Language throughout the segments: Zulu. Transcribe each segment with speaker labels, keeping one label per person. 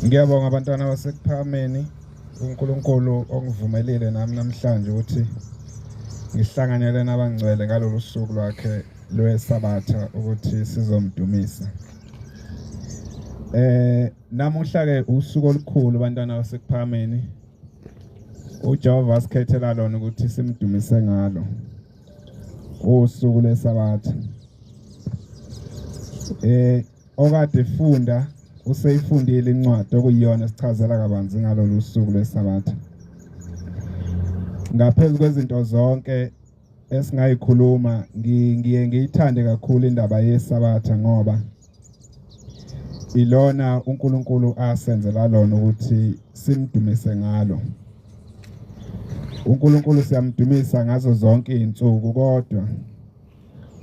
Speaker 1: Ngiyabonga abantwana baseKuphakameni, uNkulunkulu ongivumelile nami namhlanje ukuthi ngihlanganyele nabangcwele ngalolu suku lwakhe lweSabatha ukuthi sizomdumisa. Namuhla ke usuku olukhulu bantwana baseKuphakameni. uJehova asikhethela lona ukuthi simdumise ngalo. Usuku lweSabatha. Okade efunda useyifundile incwadi okuyiyona esichazela kabanzi ngalolu suku lweSabatha. Ngaphezu kwezinto zonke esingayikhuluma, ngiye ngiyithande kakhulu indaba yeSabatha ngoba ilona uNkulunkulu asenzela lona ukuthi simdumise ngalo. uNkulunkulu siyamdumisa ngazo zonke izinsuku, kodwa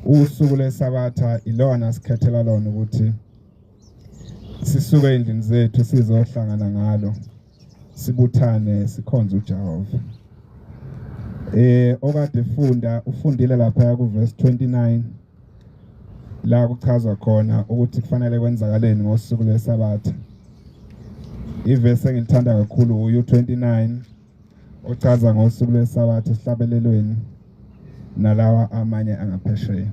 Speaker 1: usuku lweSabatha ilona sikhethela lona ukuthi sisuke endlini zethu sizohlangana ngalo, sibuthane sikhonze uJehova. Okade efunda ufundile lapha ku verse 29 la kuchazwa khona ukuthi kufanele kwenzakaleni ngosuku lweSabatha. Ivesi engilithanda kakhulu uyu-29 ochaza ngosuku lweSabatha esihlabelelweni nalawa amanye angaphesheya.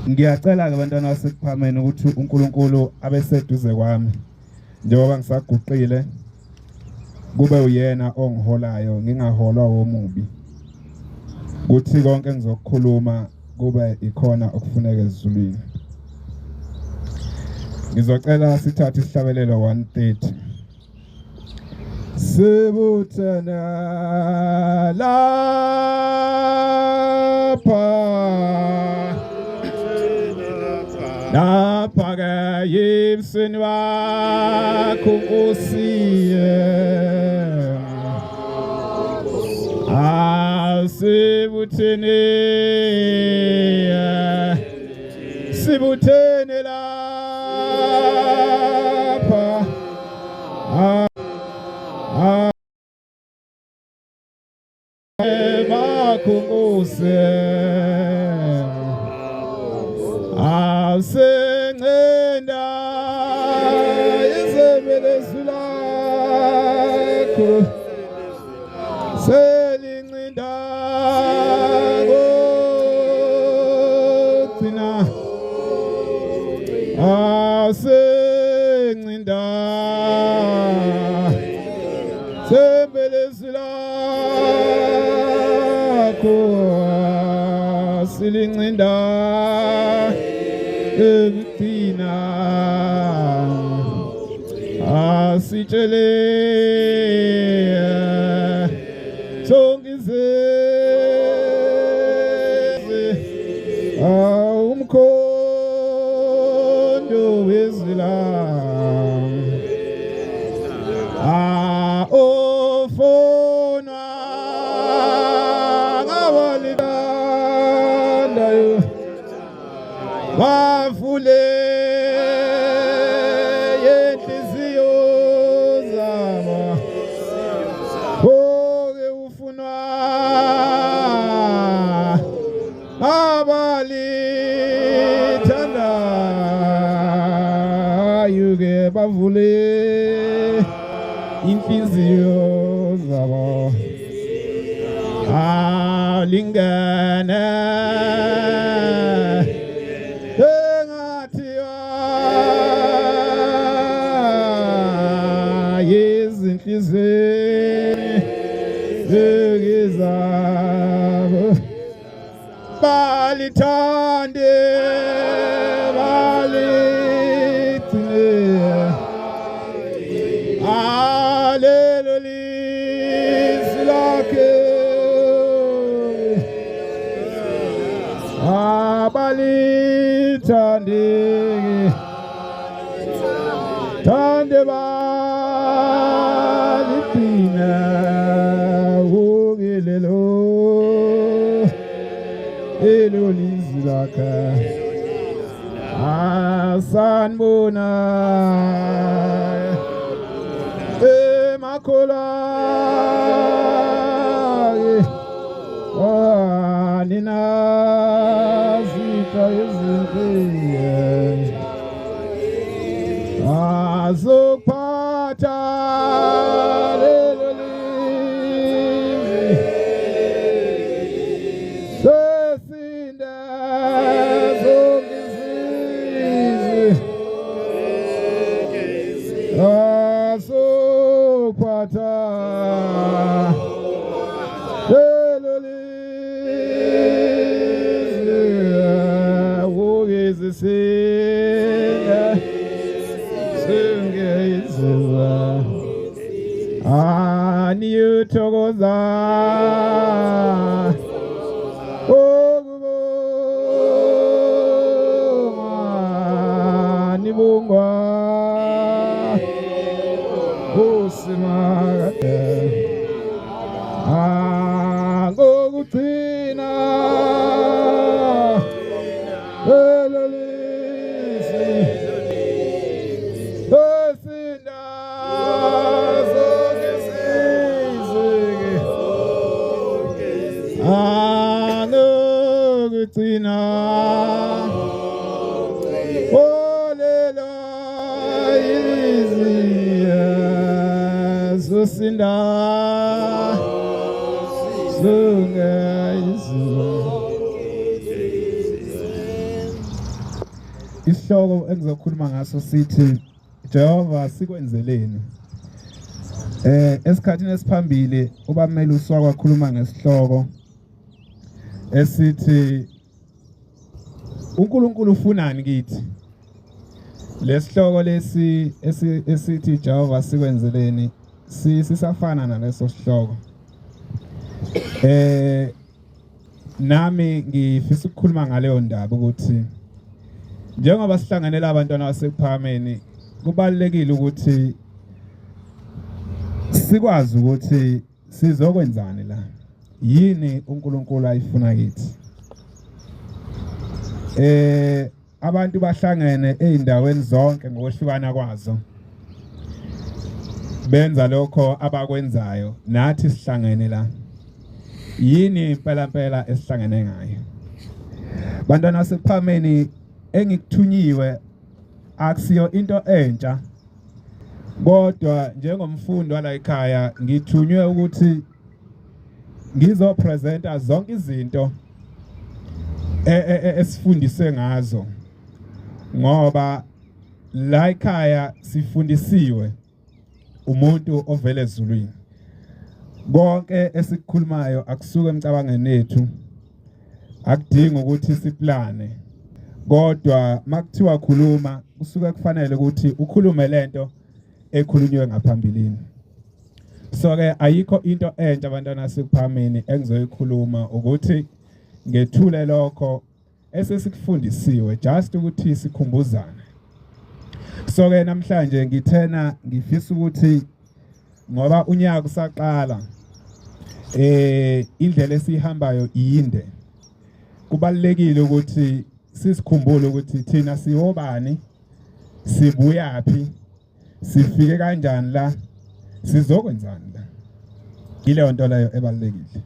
Speaker 1: Ngiyacela ke bantwana baseKuphakameni ukuthi uNkulunkulu abeseduze kwami njengoba ngisaguqile, kube uyena ongiholayo, ngingaholwa womubi, kuthi konke engizokukhuluma kube ikhona okufuneka ezulwini. Ngizocela sithathe isihlabelelo 130. Sibuthene lapha, lapha ke yimsini wakho Nkosi, asibuthene, sibuthene lapha. Bakhunguse asencenda izebelezwi lakho selincinda kugcina asencinda sembelezwi lakho silincinda ekugcina asitshele sonke izizwe umkhondo wezwi lami ofunwa ngabalithandayo bavule yenhliziyo zabo oke ufunwa abalithandayo ke bavule inhliziyo zabo alingene engathiwa izinhliziyo zabo balithande baligcine alelo lizwi lakhe abalithande thande baligcine ukilelo elo lizwi lakhe asanibona emakhola nina zitha ezinhle. Azokuphatha lelo lizwe sesinda zonke izizwe azokuphatha lelo lizwe ukizisinda singeyizizwa aniyuthokoza ukubonga nibongwa usimakade angokugcina lelo lizwi esinda zonke izizwe angokugcina olelo ilizwi zosinda zonke izizwe. Isihloko engizokhuluma ngaso sithi Jehova sikwenzeleni. Esikhathini esiphambili ubameli uswa kwakhuluma ngesihloko esithi uNkulunkulu ufunani kithi. Lesihloko lesi esithi Jehova sikwenzeleni sisafana naleso sihloko. Nami ngifisa ukukhuluma ngaleyo ndaba ukuthi njengoba sihlanganela abantwana basekuphakameni kubalulekile ukuthi sikwazi ukuthi sizokwenzani la, yini uNkulunkulu ayifuna kithi. Abantu bahlangene ezindaweni zonke ngokwehlukana kwazo benza lokho abakwenzayo, nathi sihlangene la. Yini impela impela esihlangene ngayo bantwana sekuphameni? Engikuthunyiwe akusiyo into entsha, kodwa njengomfundi wala ekhaya ngithunywe ukuthi ngizopresenta zonke izinto esifundiswe ngazo, ngoba la ekhaya sifundisiwe umuntu ovela ezulwini. Konke esikukhulumayo akusuke emcabangweni ethu, akudingi ukuthi siplane, kodwa makuthiwa khuluma kusuke kufanele ukuthi ukhulume lento ekhulunywe ngaphambilini. So ke ayikho into entsha abantwana sikuphamini engizoyikhuluma, ukuthi ngethule lokho esesikufundisiwe, just ukuthi sikhumbuzane. So ke namhlanje ngithena ngifisa ukuthi ngoba unyaka usaqala, indlela esihambayo iyinde, kubalulekile ukuthi sisikhumbule ukuthi thina siyobani, sibuyaphi, sifike kanjani la, sizokwenzani la. Ileyo nto leyo ebalulekile.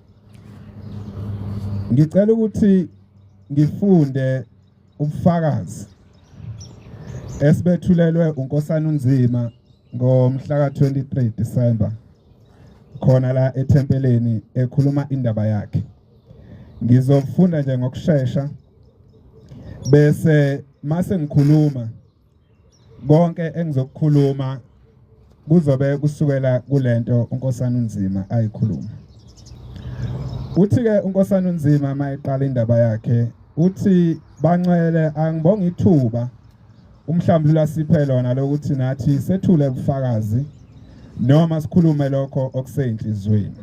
Speaker 1: Ngicela ukuthi ngifunde ubufakazi esibethulelwe uNkosana uNzima ngomhla ka-23 December khona la ethempeleni, ekhuluma indaba yakhe. Ngizofunda nje ngokushesha bese mase ngikhuluma konke engizokukhuluma kuzobe kusukela kulento uNkosana uNzima ayikhuluma. Uthi ke uNkosana uNzima mayiqala indaba yakhe, uthi bancwele, angibonga ithuba umhlambululo asiphe lona lokuthi nathi sethule ubufakazi noma sikhulume lokho okuseyinhlizweni.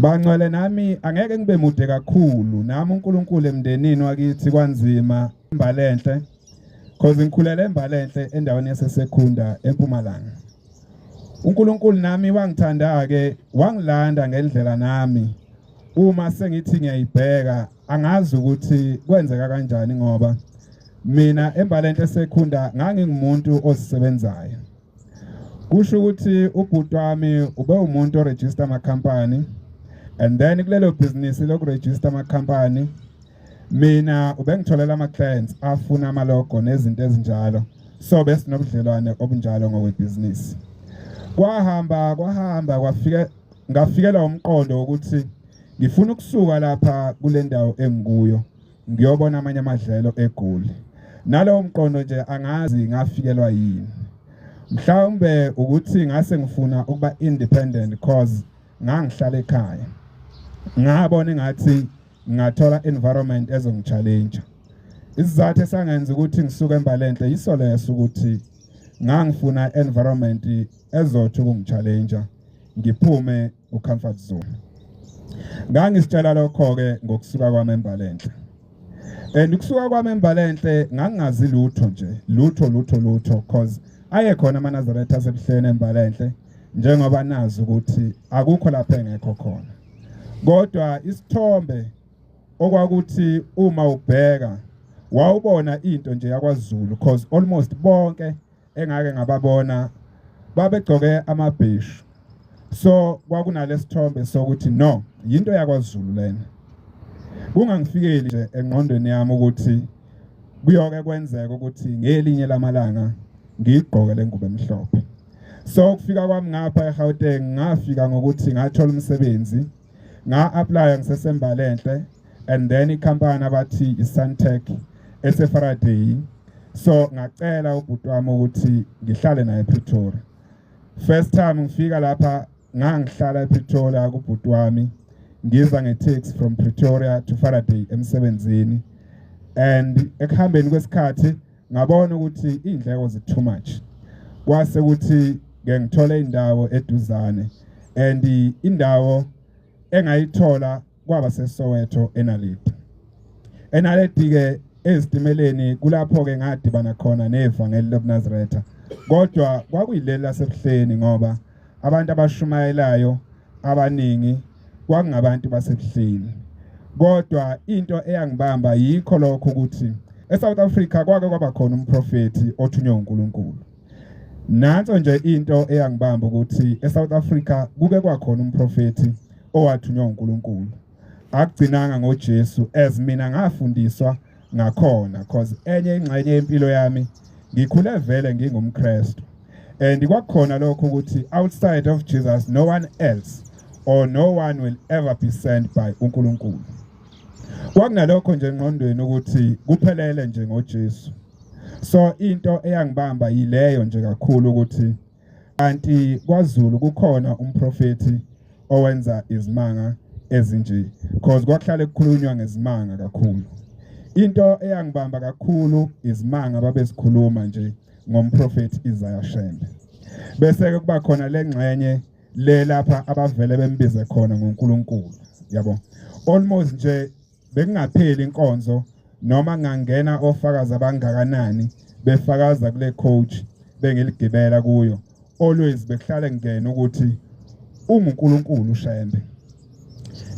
Speaker 1: Bancwele, nami angeke ngibe mude kakhulu, nami uNkulunkulu emndenini wakithi kwanzima Embalenhle, cause ngikhulele Embalenhle endaweni yaseSekhunda eMpumalanga. uNkulunkulu nami wangithanda ke, wangilanda ngendlela nami uma sengithi ngiyayibheka angazi ukuthi kwenzeka kanjani, ngoba mina Embalenhle eSekhunda ngangingumuntu ozisebenzayo. Kusho ukuthi ubhuti wami ube umuntu oregister ama-company, and then kulelo bhizinisi lokuregister ama-company mina ubengitholela ama-clients afuna amalogo nezinto ezinjalo. So besinobudlelwane obunjalo ngokwebhizinisi. Kwahamba kwahamba kwafika ngafikelwa umqondo wokuthi ngifuna ukusuka lapha kule ndawo engikuyo ngiyobona amanye amadlelo eGoli. Nalowo mqondo nje angazi ngafikelwa yini. Mhlawumbe ukuthi ngase ngifuna ukuba independent cause ngangihlala ekhaya. Ngabona engathi ngingathola environment ezongichallenge. Isizathu esangenza ukuthi ngisuke eMbalenhle yiso leso ukuthi ngangifuna environment ezothi ukungichallenge ngiphume ku-comfort zone. Ngangisitshela lokho-ke ngokusuka kwami eMbalenhle. And ukusuka kwami eMbalenhle ngangingazi lutho nje, lutho lutho lutho cause ayekhona amaNazaretha aseBuhleni eMbalenhle njengoba nazi ukuthi akukho lapho engekho khona. Kodwa isithombe okwakuthi uma ubheka wawubona into nje yakwaZulu cause almost bonke engake ngababona babegcoke amabheshu, so kwakunalesithombe sokuthi no, yinto yakwaZulu lena. Kungangifikeli nje engqondweni yami ukuthi kuyoke kwenzeka ukuthi ngelinye lamalanga ngiyigqoke le ngubo emhlophe. So ukufika kwami ngapha eGauteng ngafika ngokuthi ngathola umsebenzi, nga-applya ngiseseMbalenhle, and then ikhampani abathi i-Suntech eseFaraday. So ngacela ubhuti wami ukuthi ngihlale naye ePretoria. First time ngifika lapha ngangihlala ePretoria kubhuti wami, ngiza nge-taxi from Pretoria to Faraday emsebenzini, and ekuhambeni kwesikhathi ngabona ukuthi iy'ndleko zi too much, kwase kuthi ke ngithole indawo eduzane, and indawo engayithola kwaba seSoweto eNaledi. eNaledi ke ezitimeleni kulapho ke ngadibana khona nevangeli lobuNazaretha, kodwa kwakuyileli laseBuhleni ngoba abantu abashumayelayo abaningi kwakungabantu baseBuhleni. Kodwa into eyangibamba yikho lokho ukuthi eSouth Africa kwake kwaba khona umprofeti othunywe uNkulunkulu. Nanso nje into eyangibamba ukuthi eSouth Africa kuke kwakhona umprofeti owathunywa uNkulunkulu. Akugcinanga ngoJesu as mina ngafundiswa ngakhona, cause enye ingxenye yempilo yami ngikhule vele ngingumKristu, and kwakukhona lokho ukuthi outside of Jesus no one else or no one will ever be sent by uNkulunkulu. Kwakunalokho nje engqondweni ukuthi kuphelele nje ngoJesu. So into eyangibamba yileyo nje kakhulu ukuthi kanti kwaZulu kukhona umprofeti owenza izimanga ezinje, cause kwakuhlale kukhulunywa ngezimanga kakhulu. Into eyangibamba kakhulu izimanga babezikhuluma nje ngomprofeti Isaiah Shembe, bese ke kuba khona lengxenye le lapha abavele bembize khona ngoNkulunkulu, yabo. Almost nje bekungapheli inkonzo noma ngangena ofakazi abangakanani befakaza kule coach bengiligibela kuyo, always bekuhlale ngena ukuthi unguNkulunkulu uShembe.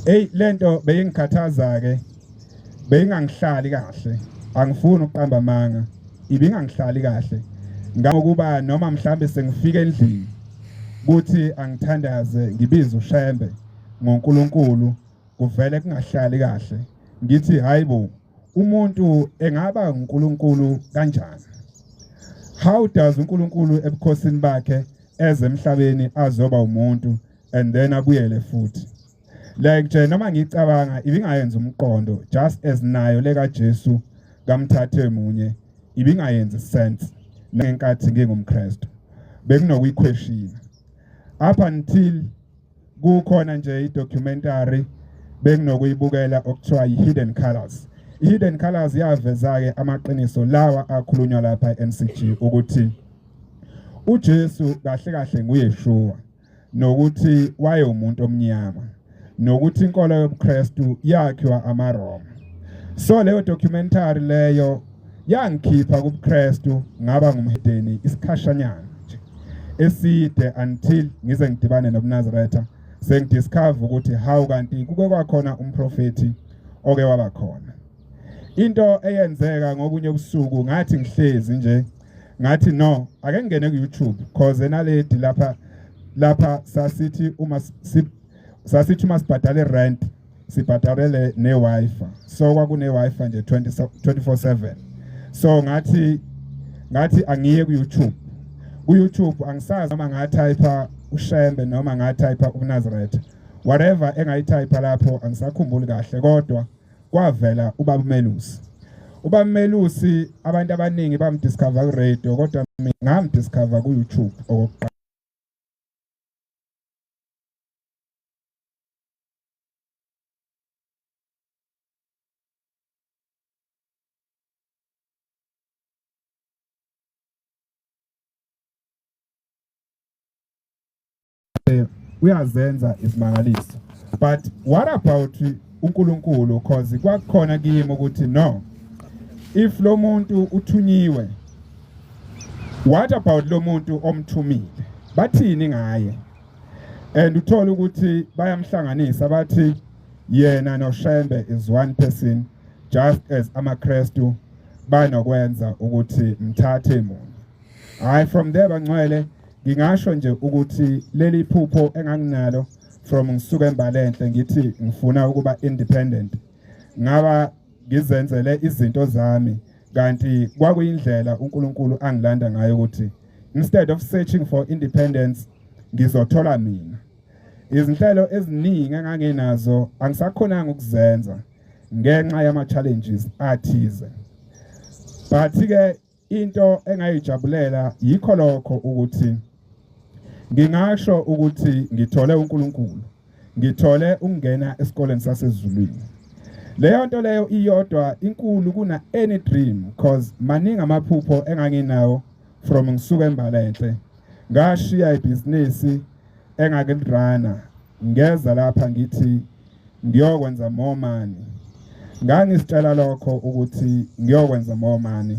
Speaker 1: Hey, lento beyingikhathaza ke, beyingangihlali kahle, angifuni ukuqamba amanga, ibingangihlali kahle ngokuba noma mhlambe sengifika endlini kuthi angithandaze ngibize uShembe ngoNkulunkulu, kuvele kungahlali kahle, ngithi hayibo, umuntu engaba uNkulunkulu kanjani? How does uNkulunkulu ebukhosini bakhe eze emhlabeni azoba umuntu and then abuyele futhi? Like nje noma ngicabanga ibingayenza umqondo, just as nayo leka Jesu kamthathe munye ibingayenzi sense. Ngenkathi ngingumKristu bekunokuyiquestion up until kukhona nje i-documentary benginokuyibukela okuthiwa i-Hidden Colors. I-Hidden Colors yaveza-ke amaqiniso lawa akhulunywa lapha e-NCG ukuthi uJesu kahle kahle nguYeshua, nokuthi wayewumuntu omnyama, nokuthi inkolo yobuKristu yakhiwa amaRoma. So leyo documentary leyo yangikhipha kubuKristu, ngaba ngumhedeni isikhashanyana nje eside until ngize ngidibane nobuNazaretha, sengidiscover ukuthi how kanti kuke kwakhona umprofeti oke waba khona. Into eyenzeka ngobunye ubusuku, ngathi ngihlezi nje ngathi no, ake ngingene ku YouTube, cause eNaledi lapha sasithi uma sibhadale rent sibhadalele ne-Wi-Fi, so kwakune-Wi-Fi nje 24/7. So ngathi Ngathi angiye ku YouTube. Ku YouTube angisazi noma ngatype uShembe noma ngatype uNazareth. Whatever engayitype lapho angisakhumbuli kahle, kodwa kwavela ubaba Melusi. Ubaba Melusi abantu abaningi bamdiscover ku radio, kodwa mina ngamdiscover ku YouTube okokuqala. Uyazenza izimangaliso, but what about uNkulunkulu? Cause kwakukhona kimi ukuthi no, if lo muntu uthunyiwe, what about lo muntu omthumile? Bathini ngaye? And uthola ukuthi bayamhlanganisa, bathi yena noShembe is one person, just as amaKristu banokwenza ukuthi mthathe munye. Hayi, from there bangcwele, ngingasho nje ukuthi leli phupho enganginalo from ngisuka eMbalenhle ngithi ngifuna ukuba independent, ngaba ngizenzele izinto zami, kanti kwakuyindlela uNkulunkulu angilanda ngayo ukuthi instead of searching for independence ngizothola mina. Izinhlelo eziningi enganginazo angisakhonanga ukuzenza ngenxa yama challenges athize, but ke into engayijabulela yikho lokho ukuthi ngingasho ukuthi ngithole uNkulunkulu, ngithole ukungena esikoleni sasezulwini. Leyo nto leyo iyodwa inkulu kuna any dream, cause maningi amaphupho enganginawo from ngisuka eMbalenhle. Ngashiya ibhizinisi engakilirana, ngeza lapha ngithi ngiyokwenza more money. Ngangisitshela lokho ukuthi ngiyokwenza more money,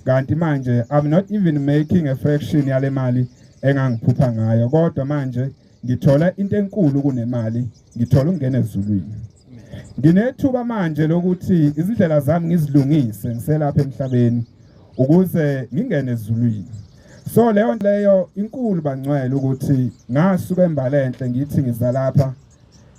Speaker 1: kanti manje I'm not even making a fraction yale mali engangiphupha ngayo, kodwa manje ngithola into enkulu kunemali, ngithola ukungena ezulwini. Nginethuba manje lokuthi izindlela zami ngizilungise ngiselapha emhlabeni ukuze ngingene ezulwini. So leyo leyo inkulu bangcwele, ukuthi ngasuka eMbalenhle ngithi ngiza lapha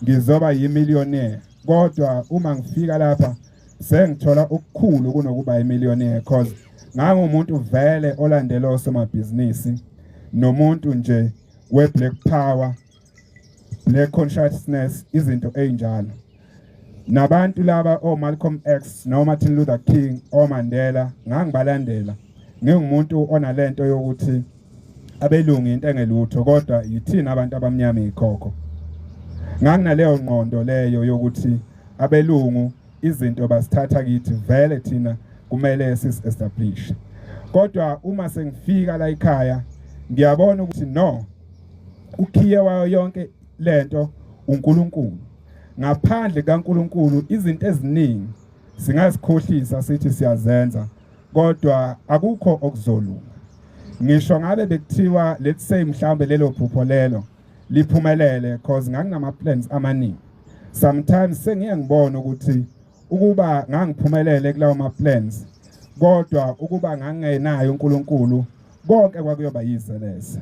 Speaker 1: ngizoba yimillionaire, kodwa uma ngifika lapha sengithola okukhulu kunokuba imillionaire, cause ngangumuntu vele olandela osomabhizinisi nomuntu nje we-black power, black consciousness, izinto ey'njalo, nabantu laba o-Malcolm X no-Martin Luther King, oMandela, ngangibalandela. Ngingumuntu onalento yokuthi abelungu into engelutho, kodwa yithina abantu abamnyama ikhokho. Nganginaleyo ngqondo leyo yokuthi abelungu izinto basithatha kithi, vele thina kumele sis-establish. Kodwa uma sengifika la ekhaya ngiyabona ukuthi no, ukhiye wayo yonke lento uNkulunkulu. Ngaphandle kaNkulunkulu izinto eziningi singazikhohlisa sithi siyazenza, kodwa akukho okuzolunga. Ngisho ngabe bekuthiwa, let's say mhlawumbe lelo phupho lelo liphumelele, cause nganginama plans amaningi, sometimes sengiye ngibona ukuthi ukuba ngangiphumelele kulawo ma plans, kodwa ukuba ngangenayo uNkulunkulu, konke kwakuyoba yize leze.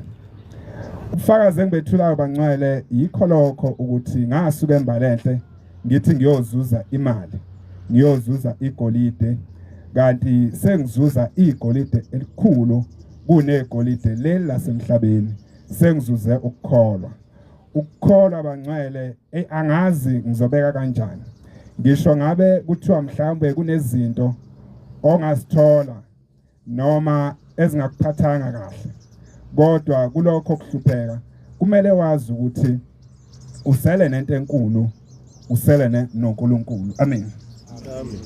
Speaker 1: Ubufakazi engibethulayo bangcwele yikho lokho ukuthi ngasuka eMbalenhle ngithi ngiyozuza imali, ngiyozuza igolide, kanti sengizuza igolide elikhulu kunegolide leli lasemhlabeni. Sengizuze ukukholwa. Ukukholwa bangcwele, ey, angazi ngizobeka kanjani. Ngisho ngabe kuthiwa mhlawumbe kunezinto ongazithola noma ezingakuphathanga kahle, kodwa kulokho kuhlupheka kumele wazi ukuthi usele nento enkulu, usele noNkulunkulu. Amen, amen.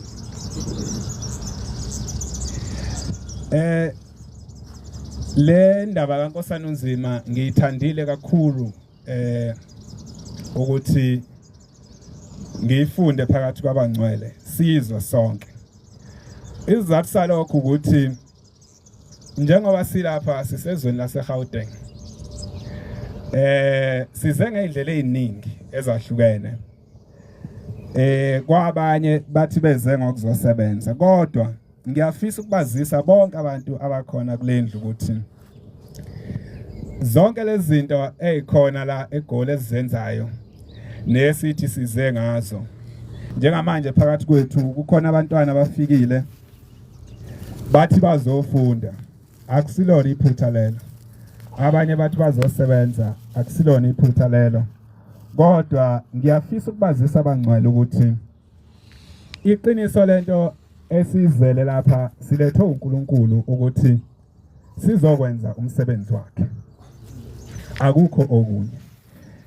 Speaker 1: Le ndaba kaNkosana uNzima ngiyithandile kakhulu, ukuthi ngiyifunde phakathi kwabangcwele sizwe sonke. Isizathu salokho ukuthi njengoba silapha sisezweni laseGauteng, size ngezindlela eziningi ezahlukene. Kwabanye bathi beze ngokuzosebenza, kodwa ngiyafisa ukubazisa bonke abantu abakhona kule ndlu ukuthi zonke lezi zinto ezikhona la eGoli ezizenzayo nesithi size ngazo, njengamanje phakathi kwethu kukhona abantwana abafikile bathi bazofunda. Akusilona iphutha lelo. Abanye bathi bazosebenza, akusilona iphutha lelo. Kodwa ngiyafisa ukubazisa abangcwele ukuthi iqiniso lento esizele lapha silethwe uNkulunkulu ukuthi sizokwenza umsebenzi wakhe. Akukho okunye.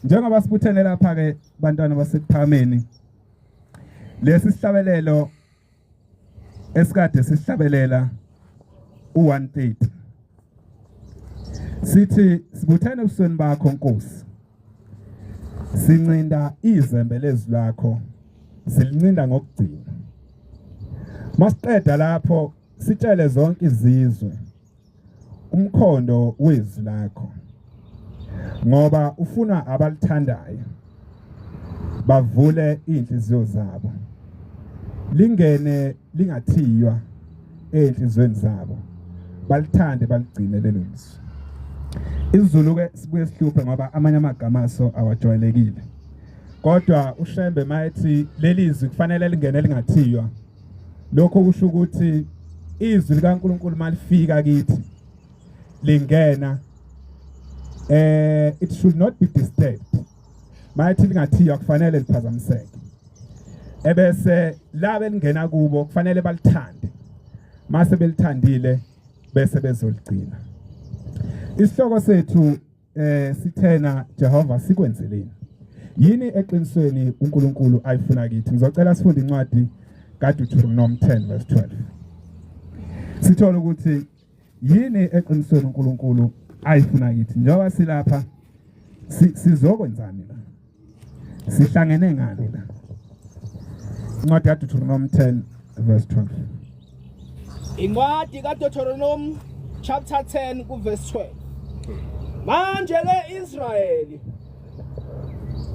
Speaker 1: Njengoba sibuthene lapha ke bantwana basekuphakameni lesi sihlabelelo esikade sihlabelela u-130 sithi sibuthene ebusweni bakho Nkosi sincinda izembe lezwi lakho silincinda ngokugcina masiqeda lapho sitshele zonke izizwe umkhondo wezwi lakho ngoba ufuna abalithandayo bavule inhliziyo zabo lingene lingathiywa ezinhlizweni zabo balithande baligcine lelo lizwi. IsiZulu ke sibuye sihluphe ngoba amanye amagama aso awajwayelekile. Kodwa uShembe mayethi leli zwi kufanele lingene lingathiywa. Lokho kusho ukuthi izwi likaNkulunkulu malifika kithi lingena it should not be disturbed. Mayethi lingathiywa kufanele liphazamiseke. Ebese laba elingena kubo kufanele balithande. Mase belithandile bese bezoligcina. Isihloko sethu sithena Jehova sikwenzeleni. Yini eqinisweni uNkulunkulu ayifuna kithi? Ngizocela sifunde incwadi kaDeuteronomy 10 verse 12. Sithola ukuthi yini eqinisweni uNkulunkulu ayifuna kithi njengoba silapha sizokwenzani la? Sihlangene ngani la? Incwadi kaDeuteronomy 10 verse 12.
Speaker 2: Incwadi kaDeuteronomy chapter 10 kuverse 12. Manje ke Israyeli,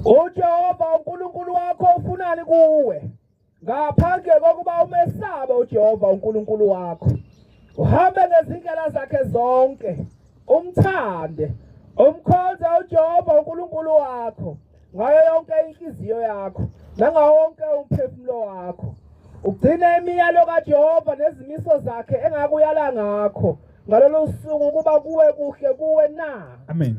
Speaker 2: uJehova uNkulunkulu wakho ufunani kuwe ngaphandle kokuba umesabe uJehova uNkulunkulu wakho, uhambe ngezindlela zakhe zonke, umthande, umkhonze uJehova uNkulunkulu wakho ngayo yonke inhliziyo yakho nangawo wonke umphefumulo wakho, ugcine imiyalo kaJehova nezimiso zakhe engakuyala ngakho ngalolu suku ukuba kuwe kuhle kuwe na.
Speaker 1: Amen.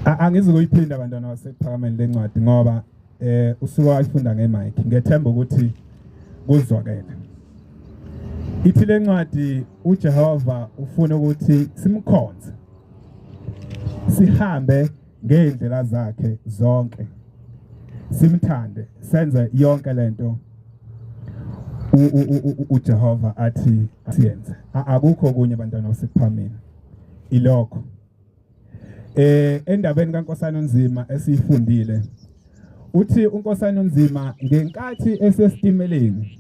Speaker 1: Angizukuyiphinda bantwana basekuphakameni lencwadi ngoba usuke wayifunda ngemic. Ngethemba ukuthi kuzwakele. Ithi lencwadi uJehova ufuna ukuthi simkhonze, sihambe ngey'ndlela zakhe zonke, simthande, senze yonke lento uJehova athi siyenze. Akukho okunye bantwana basekuphameni, ilokho. Endabeni kaNkosana Onzima esiyifundile, uthi uNkosana Onzima ngenkathi esesitimeleni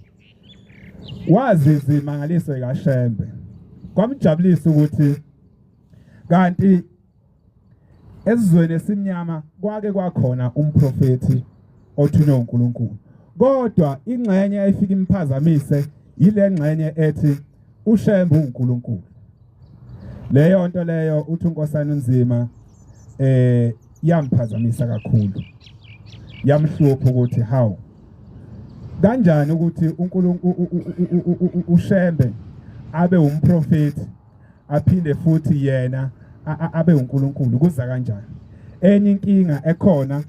Speaker 1: wazi izimangaliso kaShembe, kwamjabulisa ukuthi kanti esizweni esimnyama kwake kwakhona umprofethi othunywe uNkulunkulu, kodwa ingxenye ayifika imphazamise yile ngxenye ethi uShembe uNkulunkulu. Leyo nto leyo uthi uNkosana Onzima yamphazamisa kakhulu, yamhlupha ukuthi how kanjani ukuthi uNkulunkulu uShembe abe umprofethi aphinde futhi yena abe uNkulunkulu, kuza kanjani? Enye inkinga ekhona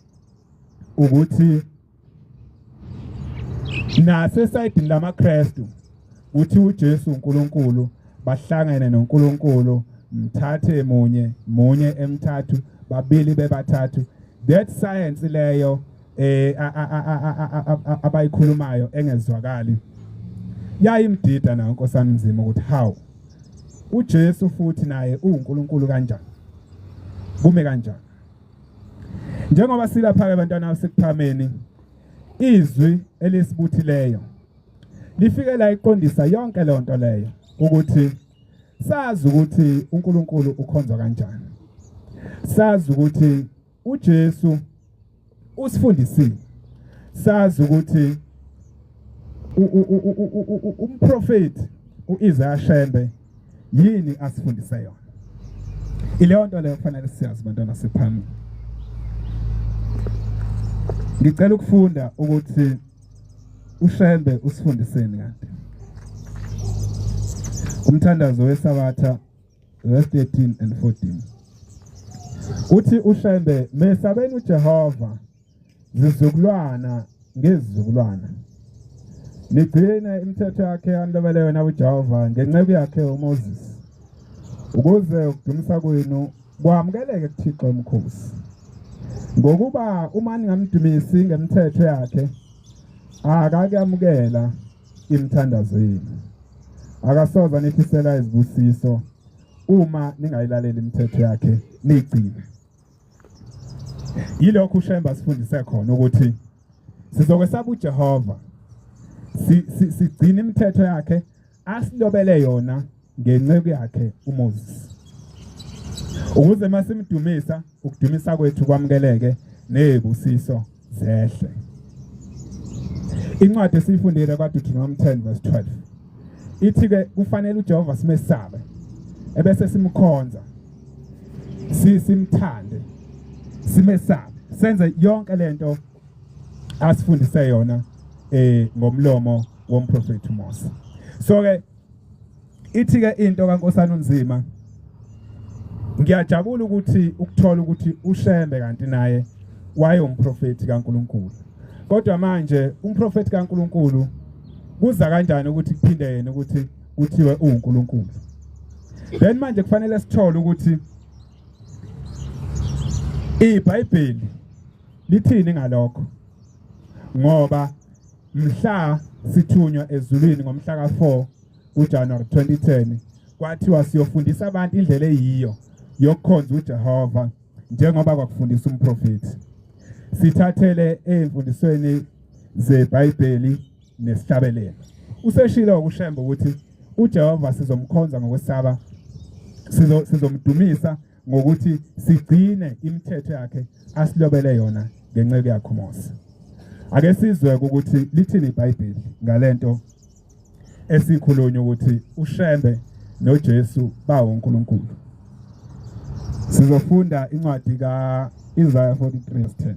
Speaker 1: ukuthi nasesayidini lamaKristu uthi uJesu uNkulunkulu, bahlangene noNkulunkulu, mthathe munye munye emthathu, babili bebathathu. That science leyo abayikhulumayo engezwakali yayimdida nayo Nkosana Nzima ukuthi how uJesu futhi naye uNkulunkulu kanjani, kume kanjani? Njengoba silapha ke bantwana basekuphameni, izwi elisibuthileyo lifike la iqondisa yonke le nto leyo ukuthi sazi ukuthi uNkulunkulu ukhonzwa kanjani, sazi ukuthi uJesu usifundisile, sazi ukuthi umprofeti uIsaiah Shembe yini asifundise yona. Ileyo nto leyo kufanele siyazi bantwana sephamini. Ngicela ukufunda ukuthi uShembe usifundiseni kanti. Umthandazo weSabatha verse 13 and 14. Uthi uShembe mesabeni uJehova zizukulwana ngezizukulwana. Nigcine imithetho yakhe anilobele yona uJehova ngenceku yakhe uMoses ukuze ukudumisa kwenu kwamukeleke kuThixo omkhosi. Ngokuba uma ningamdumisi ngemithetho yakhe akakuyamukela imithandazo yenu. Akasoze anifisela izibusiso uma ningayilaleli imithetho yakhe niyigcine. Yilokhu uShembe asifundise khona ukuthi sizokwesaba uJehova sigcine imithetho yakhe asilobele yona ngenceku yakhe uMoses ukuze masimdumisa ukudumisa kwethu kwamukeleke nezibusiso zehle. Incwadi esiyifundile kwaDeuteronomy 10 verse 12 ithi ke kufanele uJehova simesabe ebese simkhonza simthande simesabe senze yonke lento asifundise yona eh ngomlomo womprofeti uMose. So ke ithi ke into kaNkosana uNzima ngiyajabula ukuthi ukuthola ukuthi uShembe kanti naye wayewumprofeti kaNkuluNkulu. Kodwa manje umprofeti kaNkuluNkulu kuza kanjani ukuthi kuphinde yena ukuthi kuthiwe uwuNkulunkulu? Then manje kufanele sithole ukuthi iBhayibheli lithini ngalokho ngoba mhla sithunywa ezulwini ngomhla ka-4 kuJanuary 2010 kwathiwa siyofundisa abantu indlela eyiyo yokukhonza uJehova njengoba kwakufundisa umprofethi. Sithathele ezimfundisweni zeBhayibheli nesihlabelelo. Useshilo ukushemba ukuthi uJehova sizomkhonza ngokwesaba, sizomdumisa ngokuthi sigcine imithetho yakhe asilobele yona ngenceku yakhe uMose. Ake sizwe ukuthi lithini iBhayibheli ngalento esikhulunywa ukuthi uShembe noJesu bawoNkulunkulu. Sizofunda incwadi ka-Isaiah 43 verse 10.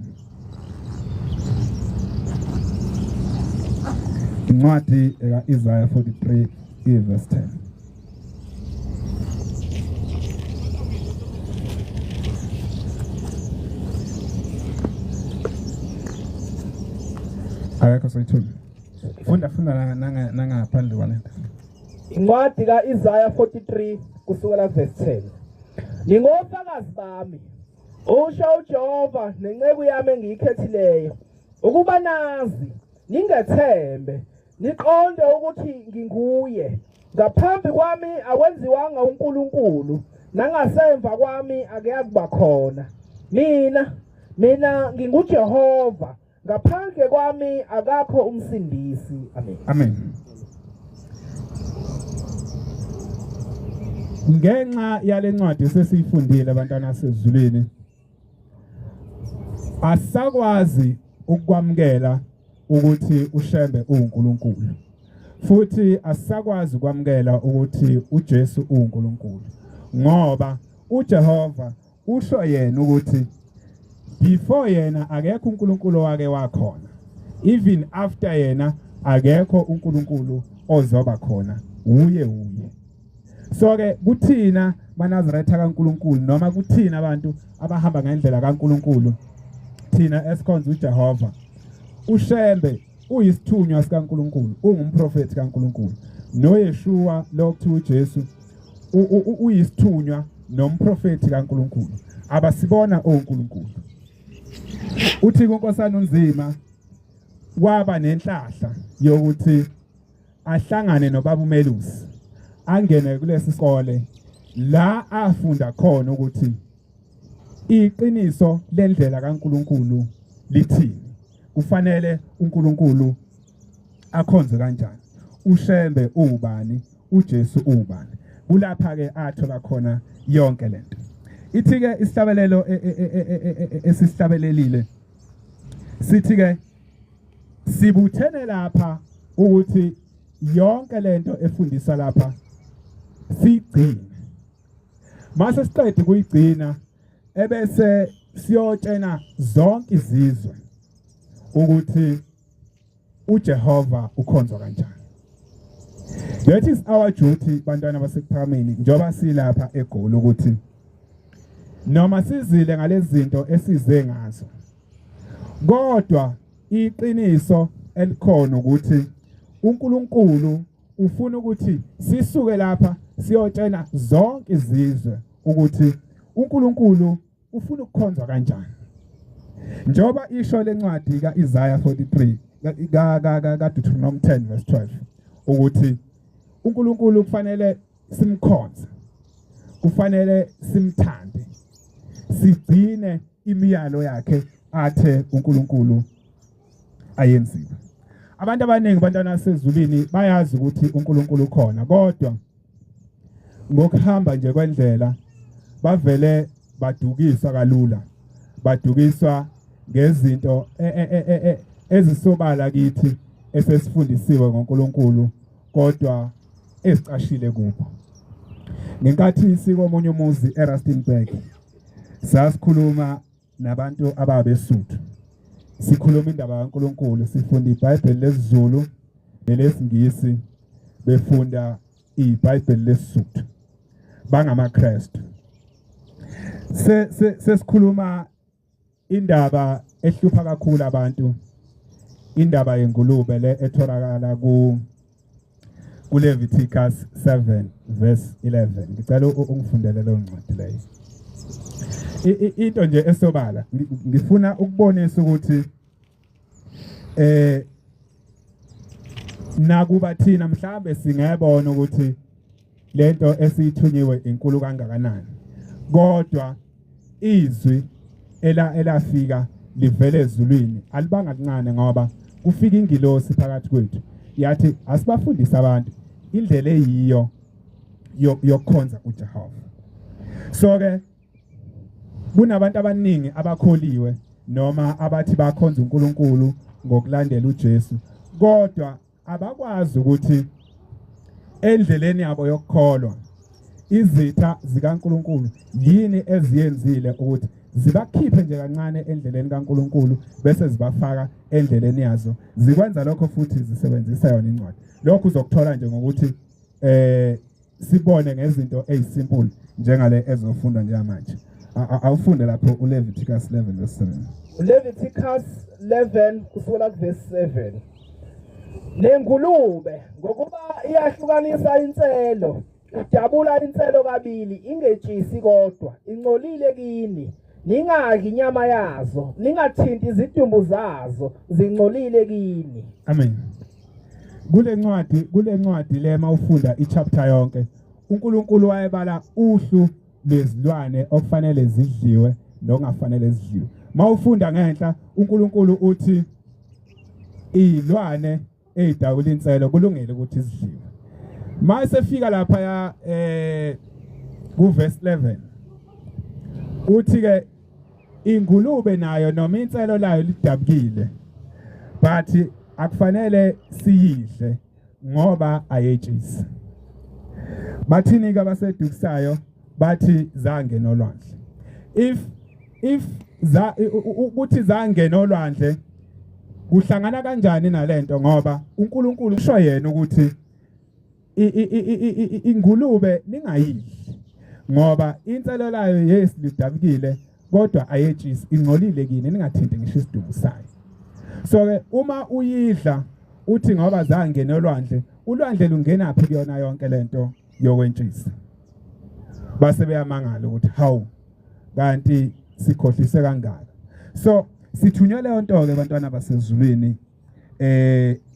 Speaker 1: Incwadi ka-Isaiah 43 verse 10. Akekho soyithuli. Funda funda nangaphandle kwalento.
Speaker 2: Incwadi ka-Isaya 43 kusukela verse 10. Ningofakazi bami, usho uJehova nenceku yami engiyikhethileyo, ukuba nazi, ningethembe, niqonde ukuthi nginguye. Ngaphambi kwami akwenziwanga uNkulunkulu, nangasemva kwami akuyakuba khona. Mina, mina nginguJehova, ngaphandle kwami akakho umsindisi. Amen.
Speaker 1: Amen. Ngenxa yalencwadi sesiyifundile abantwana sezulwini asakwazi ukwamukela ukuthi uShembe uwuNkulunkulu futhi asakwazi ukwamukela ukuthi uJesu uwuNkulunkulu ngoba uJehova usho yena ukuthi before yena akekho uNkulunkulu owake wakhona even after yena akekho uNkulunkulu ozoba khona uye uye so ke kuthina maNazaretha kaNkulunkulu noma kuthina abantu abahamba ngendlela kaNkulunkulu thina esikhonza uJehova uShembe uyisithunywa sikaNkulunkulu ungumprofethi kaNkulunkulu noYeshua lo kuthiwa uJesu uyisithunywa nomprofethi kaNkulunkulu abasibona oNkulunkulu uthi kuNkosana uNzima waba nenhlahla yokuthi ahlangane nobaba uMelusi angene kulesi sikole la afunda khona ukuthi iqiniso lendlela kaNkuluNkulu lithini kufanele uNkulunkulu akhonze kanjani uShembe uwubani uJesu uwubani kulapha ke athola khona yonke lento ithi ke isihlabelelo e, e, e, esihlabelelile sithi ke sibuthene lapha ukuthi yonke lento efundiswa lapha siyigcine mase siqede kuyigcina ebese siyotshena zonke izizwe ukuthi uJehova ukhonzwa kanjani. That is our duty bantwana baseKuphakameni, njengoba silapha eGoli, ukuthi noma sizile ngalezi zinto esize ngazo, kodwa iqiniso elikhona ukuthi uNkulunkulu ufuna ukuthi sisuke lapha siyotshela zonke izizwe ukuthi uNkulunkulu ufuna ukukhonzwa kanjani. Njengoba isho lencwadi kaIsaiah 43 ka ka ka Deuteronomy 10 verse 12 ukuthi uNkulunkulu kufanele simkhonze, kufanele simthande, sigcine imiyalo yakhe athe uNkulunkulu ayenziwe. Abantu abaningi bantwana basezulwini bayazi ukuthi uNkulunkulu ukhona, kodwa ngokuhamba nje kwendlela bavele badukiswa kalula, badukiswa ngezinto e, e, e, ezisobala kithi esesifundisiwe ngoNkulunkulu kodwa ezicashile kubo. Ngenkathi sikomunye umuzi eRustenburg, sasikhuluma nabantu ababeSuthu, sikhuluma indaba kaNkulunkulu, sifunda iBhayibheli lesiZulu nelesiNgisi, befunda iBhayibheli lesiSuthu, bangamaKristu. Sesikhuluma indaba ehlupha kakhulu abantu, indaba yengulube le etholakala ku kuLeviticus 7 verse 11. Ngicela ungifundele leyo ncwadi leyo. Into nje esobala, ngifuna ukubonisa ukuthi nakuba thina mhlambe singebona ukuthi lento esiyithunyiwe inkulu kangakanani, kodwa izwi elafika livele ezulwini alibanga kuncane, ngoba kufika ingilosi phakathi kwethu yathi asibafundise abantu indlela eyiyo yokukhonza uJehova. So ke kunabantu abaningi abakholiwe noma abathi bakhonza uNkulunkulu ngokulandela uJesu, kodwa abakwazi ukuthi endleleni yabo yokukholwa izitha zikaNkulunkulu yini eziyenzile ukuthi zibakhiphe nje kancane endleleni kaNkulunkulu bese zibafaka endleleni yazo. Zikwenza lokho futhi zisebenzisa yona incwadi. Lokhu uzokuthola nje ngokuthi sibone ngezinto ezisimple njengale ezofundwa njengamanje. Awufunde lapho uLeviticus 11 verse 7.
Speaker 2: Leviticus 11 kusukela kuverse 7. Lengulube ngokuba iyahlukanisa inselo, idabula inselo kabili, ingetshisi kodwa ingcolile kini. Ningadli inyama yazo, ningathinti izidumbu zazo, zingcolile kini.
Speaker 1: Amen. Kule ncwadi le mawufunda ichapter yonke, uNkulunkulu wayebala uhlu lwezilwane okufanele zidliwe nokungafanele zidliwe. Mawufunda ngenhla, uNkulunkulu uthi izilwane ezidabula inselo kulungile ukuthi zidliwe. Mase fika lapha ya ku verse 11, uthi ke ingulube nayo noma inselo layo lidabukile, but akufanele siyidle ngoba ayetshisi. Bathini ke abasedukisayo? Bathi zangena olwandle. If za ukuthi zangena olwandle kuhlangana kanjani nalento? Ngoba uNkulunkulu usho yena ukuthi ingulube ningayidli ngoba inselo layo, yes, lidabukile, kodwa ayetshisi, ingcolile kini, ningathinti ngisho isidumbu sayo. So ke uma uyidla uthi ngoba zangena olwandle, ulwandle lungenaphi kuyona yonke lento yokwentshisa? Base beyamangala ukuthi hawu, kanti sikhohlise kangaka. So sithunywe leyo nto ke bantwana basezulwini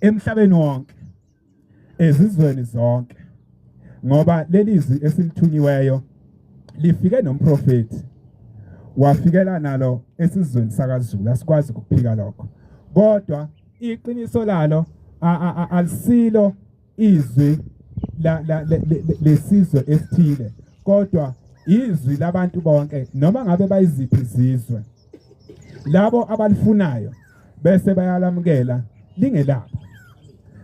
Speaker 1: emhlabeni wonke, ezizweni zonke, ngoba leli zwi esilithunyiweyo lifike nomprofeti, wafikela nalo esizweni sakaZulu. Asikwazi ukuphika lokho, kodwa iqiniso lalo alisilo izwi la lesizwe esithile, kodwa izwi labantu bonke, noma ngabe bayiziphi izizwe, labo abalifunayo bese bayalamukela lingelabo.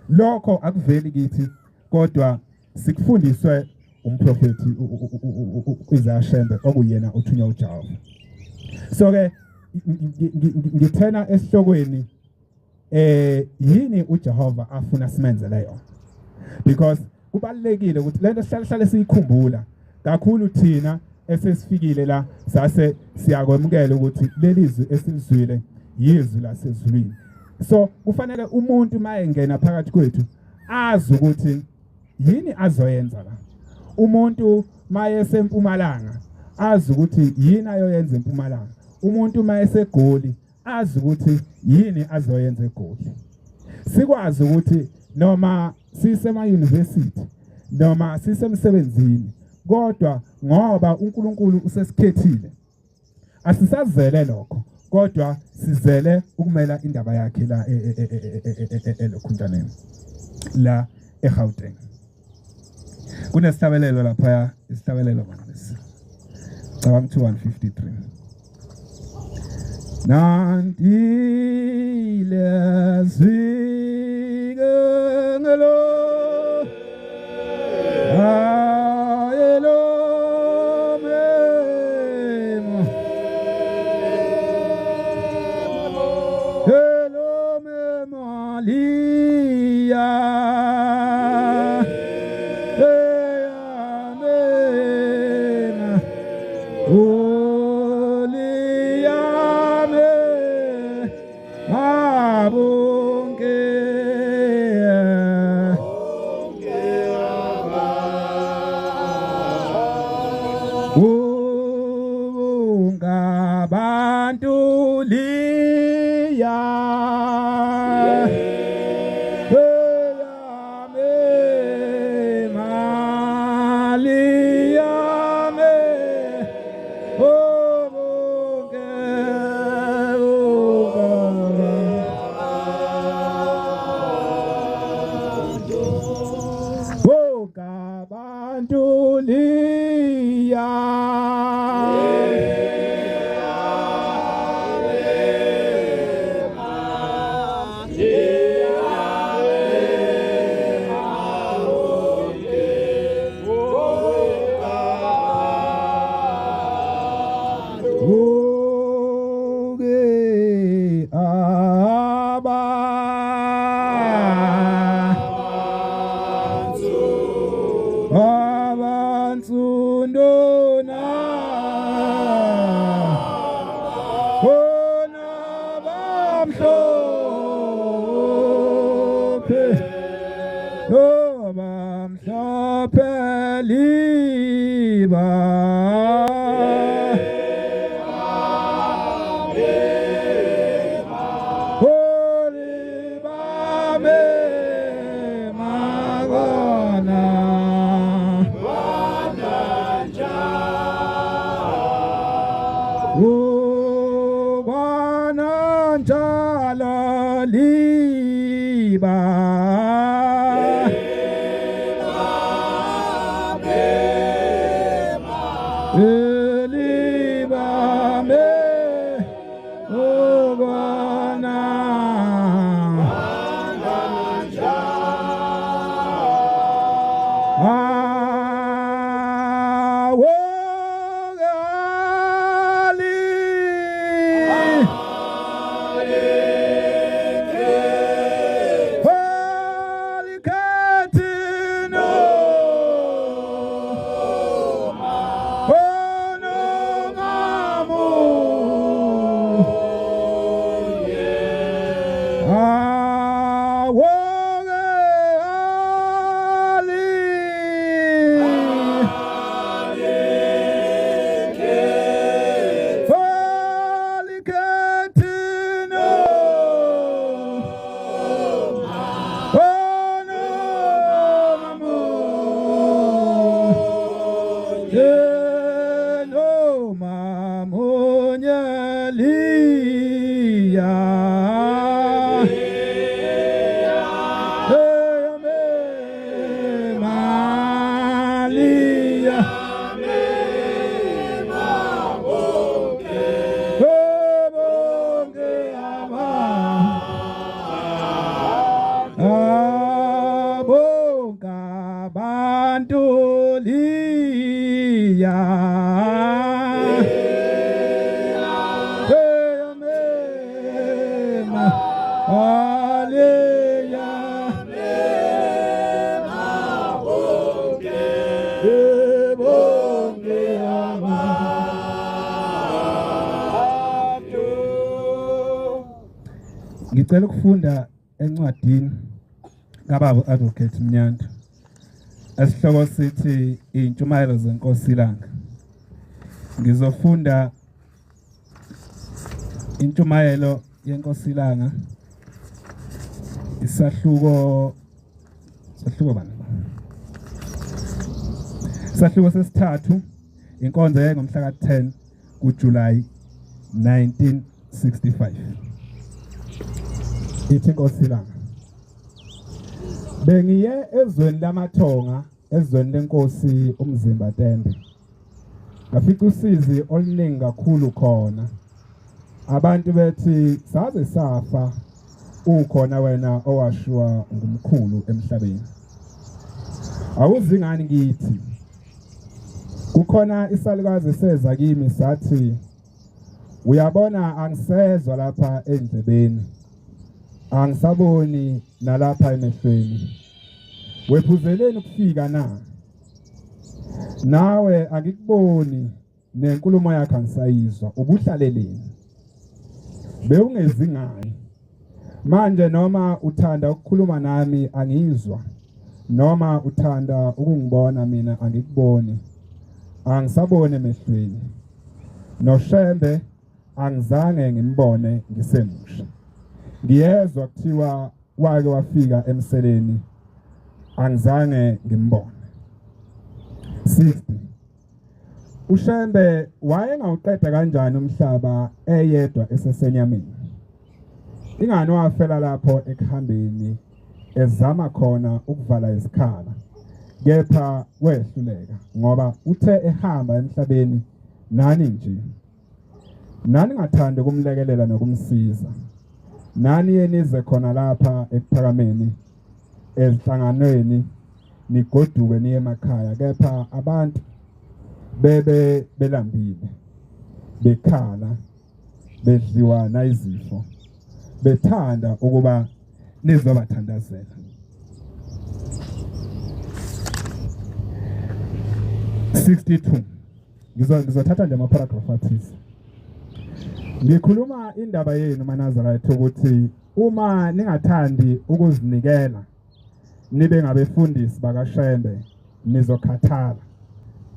Speaker 1: Lokho akuveli kithi, kodwa sikufundiswe umprofeti uIsaiah Shembe, okuyena othunywa uJehova. So ke ngithena esihlokweni yini uJehova afuna simenzele yona, because Kubalulekile ukuthi lento sihlale siyikhumbula kakhulu thina esesifikile la, sase siyakwemukela ukuthi leli zwi esilizwile yizwi lasezulwini. So kufanele umuntu mayengena phakathi kwethu azi ukuthi yini azoyenza la. Umuntu mayesempumalanga azi ukuthi yini ayoyenza empumalanga. Umuntu mayeseGoli azi ukuthi yini azoyenza eGoli. Sikwazi ukuthi noma sisema university noma sisemsebenzini, kodwa ngoba uNkulunkulu usesikhethile asisazele lokho, kodwa sizele ukumela indaba yakhe la elokhuntaneni la eGauteng. Kunesihlabelelo lapha, isihlabelelo manje cabanga 153. Nandile zikengelo ayelo memo elo memo aliya Ngicela ukufunda encwadini kababa Advocate Mnyandu esihloko sithi Iy'ntshumayelo zeNkosi iLanga. Ngizofunda intshumayelo yeNkosi iLanga isahluko sahluko bani? Isahluko sesithathu inkonzo yayingomhla ka-10 kuJuly 1965. Ithi inkosi ilanga. Bengiye ezweni lamathonga, ezweni lenkosi uMzimba Tembe. Ngafica usizi oluningi kakhulu khona. Abantu bethi saze safa ukhona wena owashiwa ngumkhulu emhlabeni. Awuzingani ngithi kukhona isalukazi seza kimi sathi uyabona angisezwa lapha endlebeni angisaboni nalapha emehlweni wephuzeleni ukufika na nawe angikuboni nenkulumo yakhe angisayizwa ubuhlaleleni bewungezi ngani manje noma uthanda ukukhuluma nami angizwa noma uthanda ukungibona mina angikuboni angisaboni emehlweni noShembe angizange ngimbone ngisemusha ngiyezwa kuthiwa wake wafika emseleni angizange ngimbone 60 uShembe wayengawuqeda kanjani umhlaba eyedwa esesenyameni ingani wafela lapho ekuhambeni ezama khona ukuvala isikhala kepha wehluleka ngoba uthe ehamba emhlabeni nani nje nani ngathanda ukumlekelela nokumsiza nani yenize khona lapha ekuphakameni ezinhlanganweni nigoduke niye emakhaya kepha abantu bebe belambile bekhala bedliwa nayizifo bethanda ukuba nizobathandazela 62 ngizothatha nje ama-paragraph athize ngikhuluma indaba yenu maNazaretha ukuthi uma ningathandi ukuzinikela nibe ngabefundisi bakaShembe nizokhathala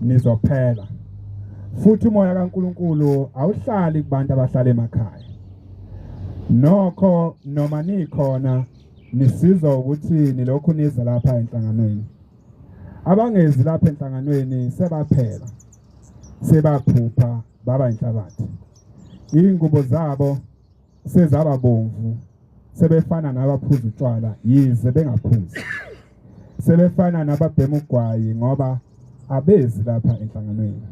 Speaker 1: nizophela futhi umoya kaNkuluNkulu awuhlali kubantu abahlala emakhaya nokho noma nikhona nisizwa ukuthi nilokhu niza lapha enhlanganweni abangezi lapha enhlanganweni sebaphela sebaphupha baba inhlabathi ingubo zabo sezaba bomvu sebefana nabaphuza utshwala yize bengaphuzi sebefana nababhema ugwayi ngoba abezi lapha enhlanganweni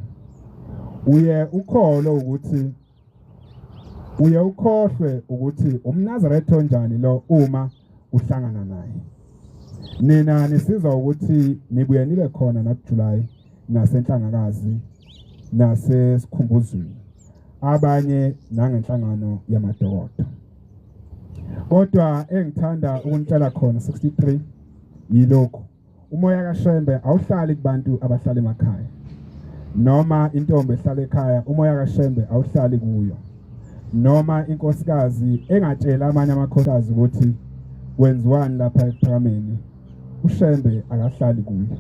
Speaker 1: uye ukholo ukuthi uye ukhohlwe ukuthi umNazaretha onjani lo uma uhlangana naye nina nisizwa ukuthi nibuye nibe khona nakuJuly nasenhlangakazi nasesikhumbuzweni abanye nangenhlangano yamadokodo kodwa engithanda ukunitshela khona 63 yilokhu umoya kaShembe awuhlali kubantu abahlala emakhaya noma intombi ehlala ekhaya umoya kaShembe awuhlali kuyo noma inkosikazi engatshela amanye amakhosikazi ukuthi kwenziwani lapha ekuphakameni uShembe akahlali kuyo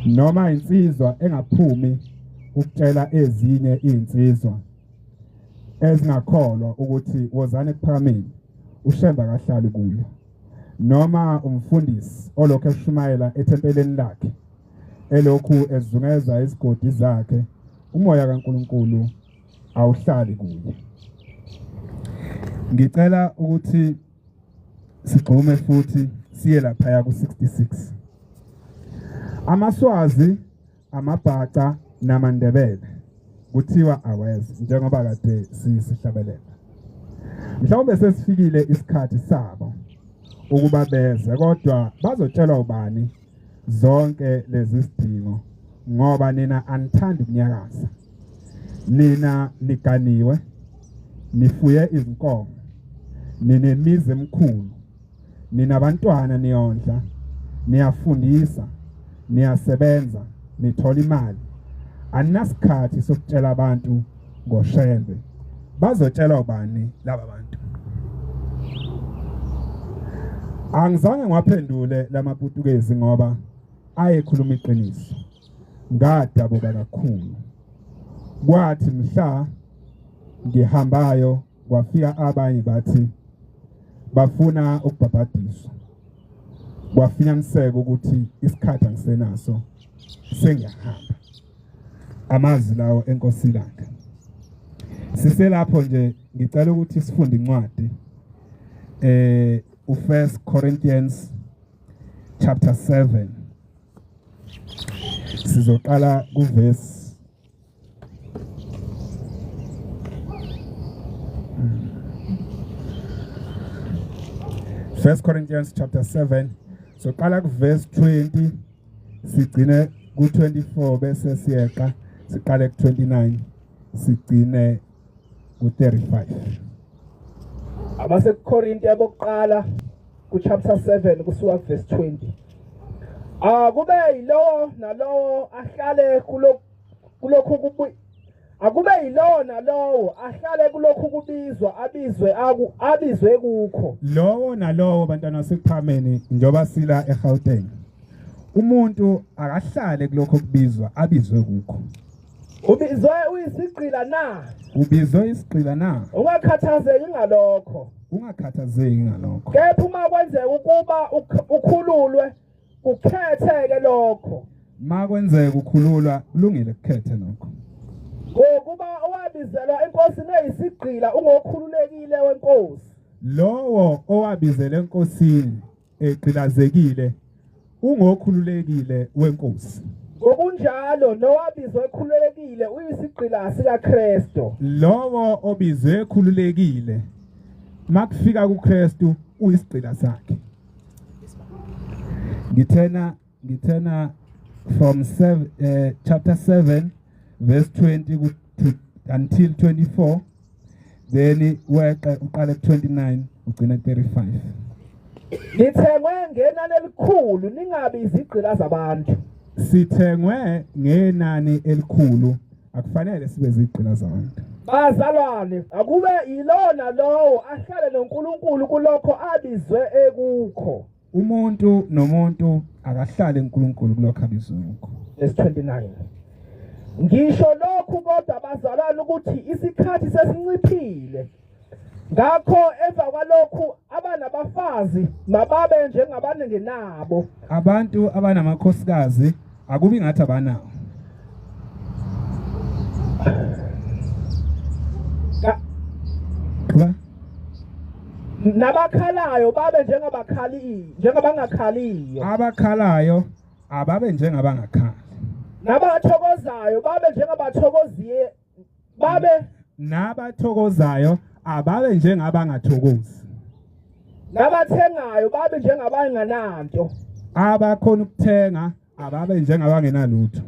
Speaker 1: noma insizwa engaphumi ukutshela ezinye izinsizwa ezingakholwa ukuthi wozani ekuphakameni uShembe akahlali kuyo noma umfundisi olokhu eshumayela ethempeleni lakhe elokhu ezungeza izigodi zakhe umoya kaNkuluNkulu awuhlali kuye ngicela ukuthi sigxume futhi siye laphaya ku-66 amaSwazi amaBhaca namaNdebele kuthiwa aweze njengoba kade sihlabelela mhlawumbe sesifikile isikhathi sabo ukuba beze kodwa bazotshelwa ubani zonke lezi sidingo ngoba nina anithandi ukunyakaza nina niganiwe nifuye izinkomo ninemizi emikhulu ninabantwana niyondla niyafundisa niyasebenza nithola imali aninasikhathi sokutshela abantu ngoShembe bazotshelwa ubani laba bantu. Angizange ngiwaphendule lamaPutukezi ngoba ayekhuluma iqiniso. Ngadabuka kakhulu. Kwathi mhla ngihambayo kwafika abanye bathi bafuna ukubhabhadiswa. Kwafinyaniseka ukuthi isikhathi angisenaso sengiyahamba. Amazwi lawo enkosi ilanga. Siselapho nje ngicela ukuthi sifunde incwadi u1 Corinthians chapter 7 sizoqala kuverse 1 Corinthians chapter 7 soqala kuverse 20 sigcine ku-24 bese siyeqa siqale ku-29 sigcine ku-35.
Speaker 2: AbaseKorinte bokuqala kuchapter 7 kusuka kuverse 20. Akube yilowo nalowo ahlale kulokhu akube yilowo nalowo ahlale kulokhu kubizwa abizwe aku abizwe kukho.
Speaker 1: Lowo nalowo bantwana baseKuphakameni njengoba sila eGauteng. Umuntu akahlale kulokho kubizwa abizwe kukho.
Speaker 2: Ubizwe uyisigqila na?
Speaker 1: Ubizwe isigqila na?
Speaker 2: Ungakhathazeki ngalokho.
Speaker 1: Ungakhathazeki ngalokho.
Speaker 2: Kepha uma kwenzeka ukuba ukhululwe kukhetheke lokho.
Speaker 1: Makwenzeka ukhululwa kulungile kukhethe lokho.
Speaker 2: Ngokuba owabizelwa enkosini eyisigqila ungokhululekile wenkosi.
Speaker 1: Lowo owabizelwe enkosini egqilazekile ungokhululekile wenkosi.
Speaker 2: Ngokunjalo nowabizwa ekhululekile uyisigqila sikaKristu.
Speaker 1: Lowo obizwe ekhululekile makufika kuKristu uyisigqila sakhe. Ngithena ngithena from seven, chapter 7 verse 20 to, until 24 then weqe uqale ku-29 ugcine ku-35.
Speaker 2: Nithengwe ngenani elikhulu ningabi izigqila zabantu.
Speaker 1: Sithengwe ngenani elikhulu akufanele sibe zigqila zabantu.
Speaker 2: Bazalwane, akube yilona lowo ahlale noNkulunkulu kulokho abizwe ekukho.
Speaker 1: Umuntu nomuntu akahlale uNkulunkulu kulokho abizwe kukho.
Speaker 2: Verse 29. Ngisho lokhu kodwa bazalwane ukuthi isikhathi sesinciphile. Ngakho emva kwalokhu abanabafazi mababe njengabanengenabo.
Speaker 1: Abantu abanamakhosikazi akubi ngathi abanawo. Qhuba.
Speaker 2: Nabakhalayo babe njengabakhali njengabangakhaliyo.
Speaker 1: Abakhalayo ababe njengabangakhali.
Speaker 2: Nabathokozayo babe njengabathokoziye babe
Speaker 1: nabathokozayo ababe njengabangathokozi.
Speaker 2: Nabathengayo babe njengabangananto.
Speaker 1: Abakhona ukuthenga ababe njengabangenalutho.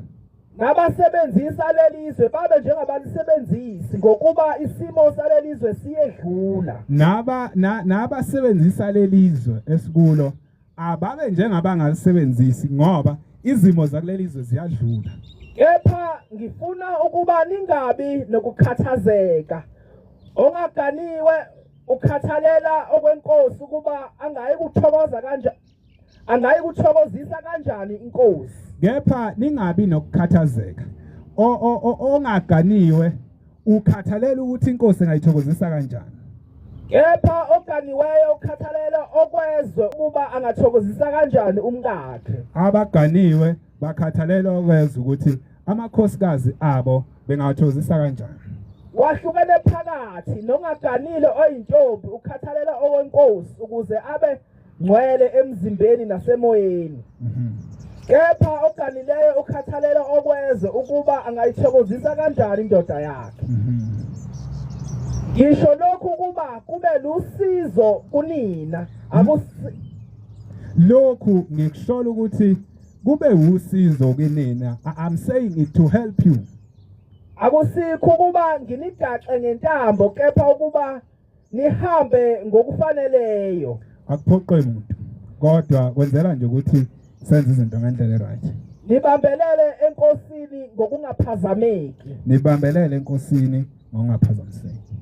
Speaker 2: Nabasebenzisa leli zwe babe njengabalisebenzisi ngokuba isimo saleli zwe siyedlula.
Speaker 1: Naba nabasebenzisa leli zwe esikulo ababe njengabangalisebenzisi ngoba izimo zakuleli zwe ziyadlula.
Speaker 2: Kepha ngifuna ukuba ningabi nokukhathazeka. Ongaganiwe ukhathalela okwenkosi ukuba angayi kuthokoza kanjani angayikuthokozisa kanjani inkosi.
Speaker 1: Kepha ningabi nokukhathazeka. Ongaganiwe ukhathalela ukuthi inkosi ingayithokozisa kanjani.
Speaker 2: Kepha oganiweyo ukhathalela okwezwe ukuba angathokozisa kanjani umkakhe.
Speaker 1: Abaganiwe bakhathalela okwezwe ukuthi amakhosikazi abo bengawathokozisa kanjani.
Speaker 2: Wahlukene phakathi nongaganile oyintombi ukhathalela owenkosi ukuze abe ngcwele emzimbeni nasemoyeni. Kepha oganileyo ukhathalela okwezwe ukuba angayithokozisa kanjani indoda yakhe. Ngisho lokhu ukuba kube lusizo kunina. Akusi
Speaker 1: Lokhu ngikushola ukuthi kube wusizo kinina. I'm saying it to help you.
Speaker 2: Akusikho ukuba nginigaxe ngentambo kepha ukuba nihambe ngokufaneleyo.
Speaker 1: Akuphoqe muntu kodwa kwenzela nje ukuthi senze izinto ngendlela eright.
Speaker 2: Nibambelele enkosini ngokungaphazameki.
Speaker 1: Nibambelele enkosini ngokungaphazamiseki.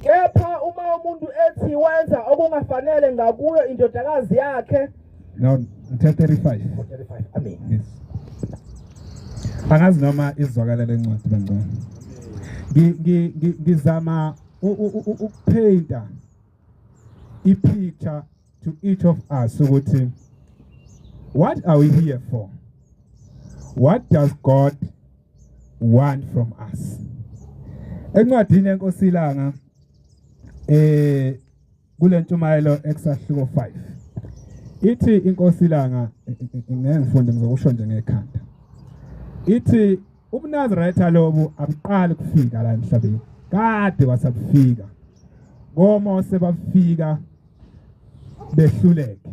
Speaker 2: Kepha uma umuntu ethi wenza okungafanele ngakuyo indodakazi yakhe.
Speaker 1: No, 35.
Speaker 2: 35. Amen.
Speaker 1: Yes. Angazi noma izwakala lencwadi bangcwele. Ngizama ukupainta i-picture to each of us ukuthi what are we here for? What does God want from us? Encwadini yenkosi ilanga kule ntshumayelo ekusahluko 5 ithi inkosi ilanga, ngeke ngifunde, ngizokusho nje ngekhanda, ithi ubuNazaretha lobu abuqali kufika la emhlabeni, kade kwasabufika koMose, bafika behluleke,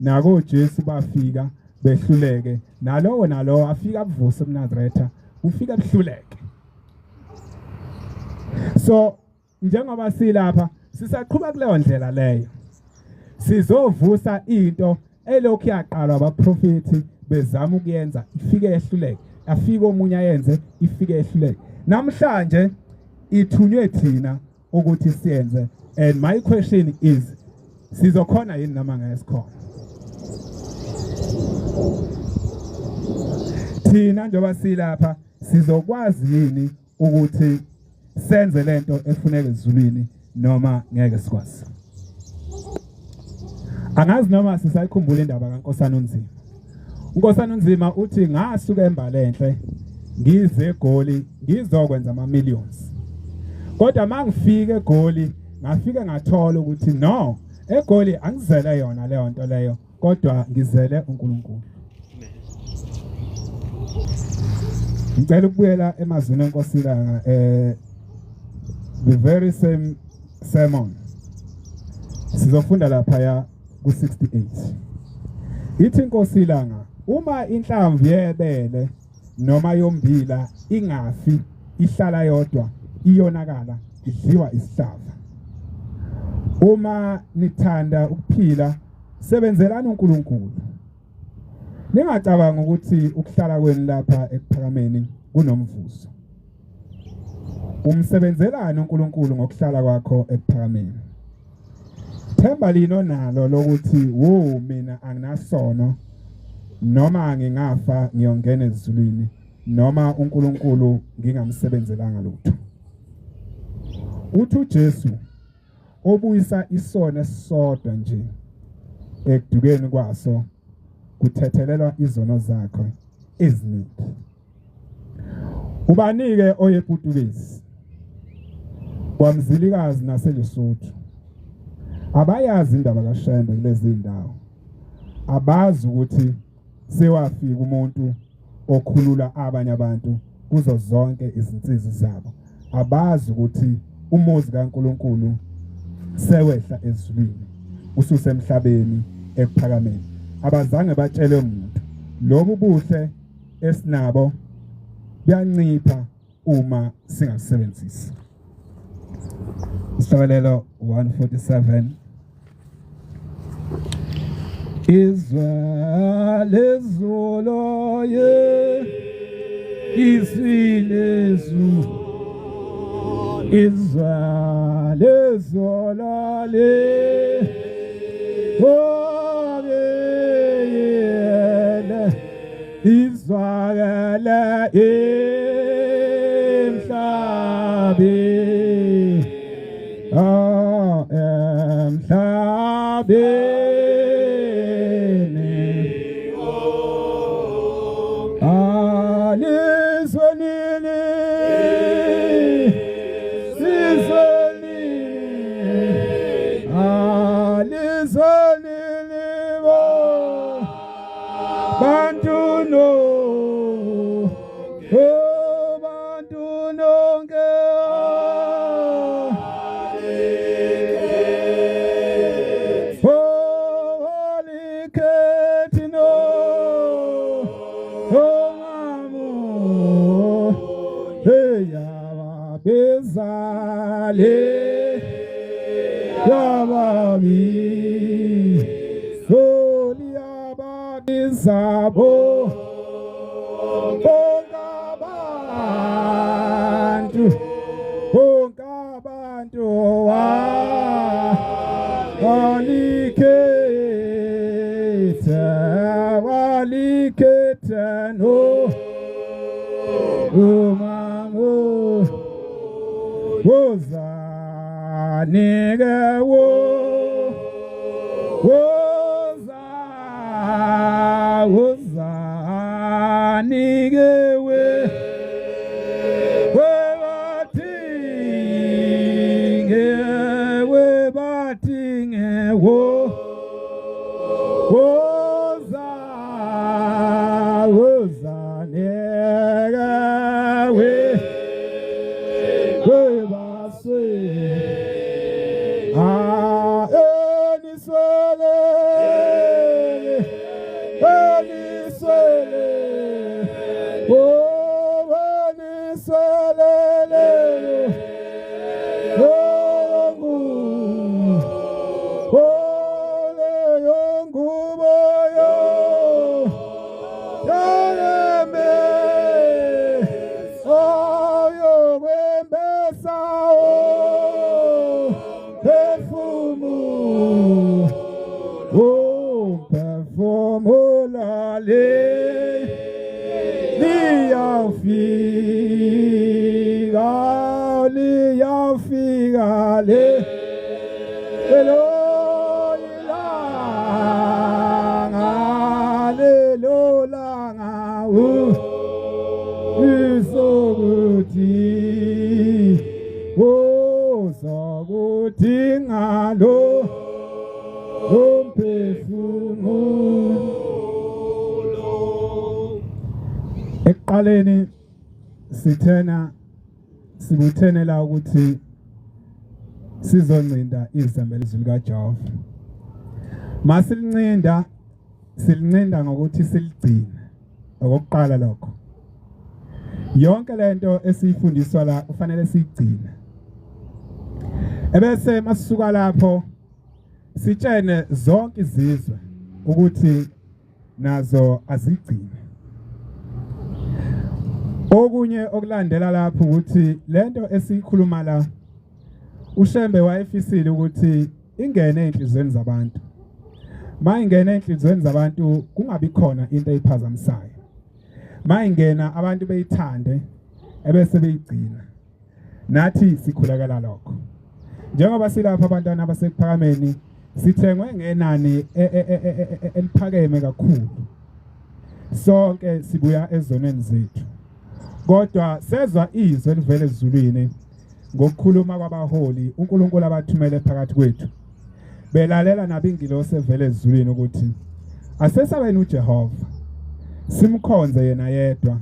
Speaker 1: nako Jesu bafika behluleke, nalowo nalowo afika abuvuse ubuNazaretha ufika buhluleke. So njengoba silapha sisaqhuba kuleyo ndlela leyo, sizovusa into elokhu yaqalwa abaprofethi bezama ukuyenza, ifike yehluleke, afike omunye ayenze, ifike yehluleke. Namhlanje ithunywe thina ukuthi siyenze, and my question is, sizokhona yini noma ngeke sikhona? Thina njengoba silapha sizokwazi yini ukuthi senze lento efuneka ezulwini noma ngeke sikwazi? Angazi noma sisayikhumbula indaba kaNkosana uNzima. uNkosana uNzima uthi ngasuka eMbalenhle ngize eGoli ngizokwenza ama millions, kodwa mangifika eGoli ngafike ngathola ukuthi no, eGoli angizele yona leyo nto leyo, kodwa ngizele uNkulunkulu. Ngicela ukubuyela emazwini enkosi ilanga, the very same sermon, sizofunda lapha ya ku68. Ithi inkosi ilanga, uma inhlamvu yebele noma yombila ingafi, ihlala yodwa, iyonakala, idliwa isihlava. Uma nithanda ukuphila, sebenzelani uNkulunkulu. Ningacabanga ukuthi ukuhlala kwenu lapha ekuphakameni kunomvuzo. Umsebenzelani uNkulunkulu ngokuhlala kwakho ekuphakameni? Themba lino nalo lokuthi wo mina anginasono, noma ngingafa ngiyongena ezulwini, noma uNkulunkulu ngingamsebenzelanga lutho. Uthi uJesu obuyisa isono esisodwa nje ekudukeni kwaso, kuthethelelwa izono zakho eziningi. Ubanike oyePutukezi kwaMzilikazi naseLesotho abayazi indaba kaShembe kulezi ndawo, abazi ukuthi sewafika umuntu okhulula abanye abantu kuzo zonke izinsizi zabo, abazi ukuthi umuzi kaNkuluNkulu sewehla ezulwini ususemhlabeni ekuphakameni. Abazange batshelwe muntu. Lobu buhle esinabo buyancipha uma singasebenzisi. Isihlabelelo 147. Izwe lezulu ye isilezu, izwe lezulu le obeyele izwakele emhlabeni, oh emhlabeni, alizwenini sizwenini, alizwenini bo bantu no, oh bantu nonke, oh alikhethi no, oh mamo, hey yababezale yababi zabo bonke abantu, bonke abantu. ikhetheni umama wozanike wo woza wozanike we webathinge webathinge wo woza wozanike we webase ah eniswele eniswele oh eniswele Liyafika, liyafika le lelo ilanga, lelo langa isokuthi uzokuthi ngalo umphefumulo. Ekuqaleni sithena sibuthene la ukuthi sizoncinda izembe lezwi likaJehova. Masilincinda silincinda ngokuthi siligcine. Okokuqala lokho. Yonke lento esiyifundiswa la kufanele siyigcine. Ebese masisuka lapho sitshene zonke izizwe ukuthi nazo azigcine. Okunye okulandela lapho ukuthi lento esiyikhuluma la uShembe wayefisile ukuthi ingene ezinhlizweni zabantu. Mayingena ezinhlizweni zabantu kungabi khona into eyiphazamisayo. Mayingena abantu beyithande ebese beyigcina. Nathi sikhulekela lokho. Njengoba silapha abantwana abasekuphakameni sithengwe ngenani e, e, e, eliphakeme kakhulu. Sonke sibuya ezonweni zethu. Kodwa sezwa izwi elivela ezulwini ngokukhuluma kwabaholi uNkulunkulu abathumele phakathi kwethu. Belalela nabingilosi evela ezulwini ukuthi asesabeni uJehova simkhonze yena yedwa.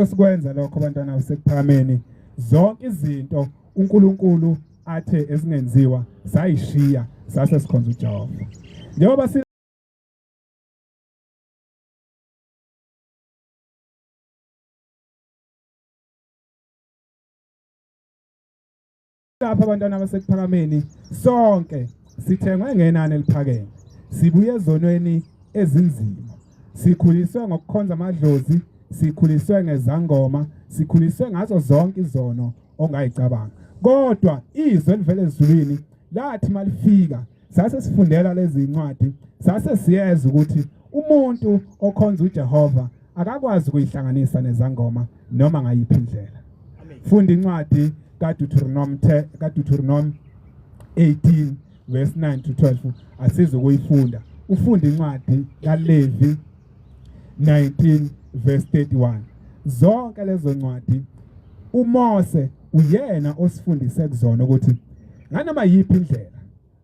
Speaker 1: Sikwenza lokho abantwana basekuphakameni zonke izinto uNkulunkulu athe ezingenziwa sayishiya sase sikhonza uJehova njengoba Lapha abantwana basekuphakameni sonke sithengwe ngenani eliphakeme, sibuye ezonweni ezinzima, sikhuliswe ngokukhonza amadlozi, sikhuliswe ngezangoma, sikhuliswe ngazo zonke izono ongayicabanga. Kodwa izwi elivela ezulwini lathi malifika sase sifundela lezi ncwadi, sase siyeza ukuthi umuntu okhonza uJehova akakwazi ukuyihlanganisa nezangoma noma ngayiphi indlela. Funda incwadi kaDeuteronomy kaDeuteronomy 18 verse 9 to 12 asize ukuyifunda. Ufunda incwadi kaLevi 19 verse 31. Zonke lezo ncwadi uMose uyena osifundise kuzona ukuthi nganoma yiphi indlela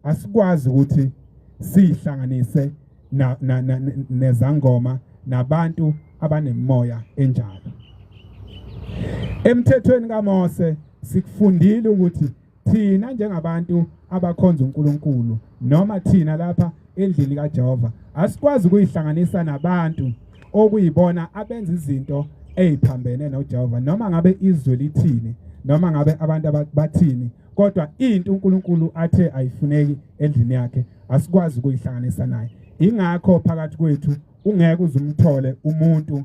Speaker 1: asikwazi ukuthi sihlanganise na, na, na, nezangoma nabantu abanemimoya enjalo. Emthethweni kaMose sikufundile ukuthi thina njengabantu abakhonza uNkulunkulu noma thina lapha endlini kaJehova asikwazi ukuyihlanganisa nabantu okuyibona abenza izinto eziphambene noJehova noma ngabe izwe lithini noma ngabe abantu bathini kodwa into uNkulunkulu athe ayifuneki endlini yakhe asikwazi ukuyihlanganisa naye. Ingakho phakathi kwethu ungeke uzumthole umuntu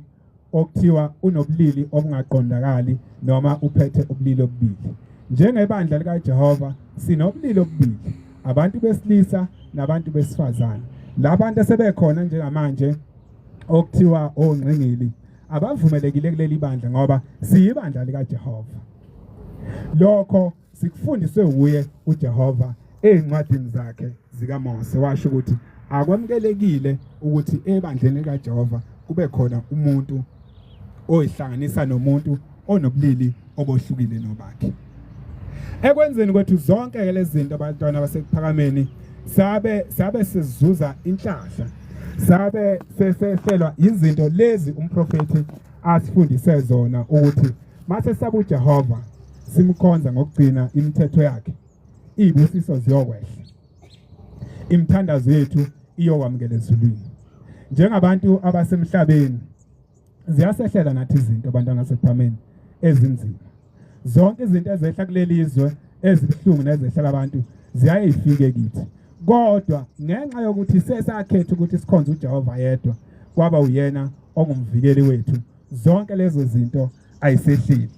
Speaker 1: okuthiwa unobulili obungaqondakali noma uphethe ubulili obubili. Njengebandla likaJehova sinobulili obubili. Abantu besilisa nabantu besifazane. Labantu asebekhona njengamanje okuthiwa ongqingili abavumelekile kuleli bandla ngoba siyibandla likaJehova. Lokho sikufundiswe wuye uJehova ezincwadini zakhe zikaMose, washo ukuthi akwamukelekile ukuthi ebandleni likaJehova kube khona umuntu oyihlanganisa nomuntu onobulili obohlukile nobakhe. Ekwenzeni kwethu zonke ke lezi zinto abantwana basekuphakameni sabe sizuza inhlahla, sabe sesehlelwa izinto lezi umprofethi asifundise zona ukuthi mase saba uJehova simkhonza ngokugcina imithetho yakhe, izibusiso ziyokwehla, imithandazo yethu iyokwamukela ezulwini. Njengabantu abasemhlabeni ziyasehlela nathi izinto abantwana basekuphameni ezinzima. Zonke izinto ezehla kuleli zwe ezibuhlungu nezehlela abantu ziyaye ifike kithi, kodwa ngenxa yokuthi sesakhetha ukuthi sikhonze uJehova yedwa, kwaba uyena ongumvikeli wethu, zonke lezo zinto ayisehlile.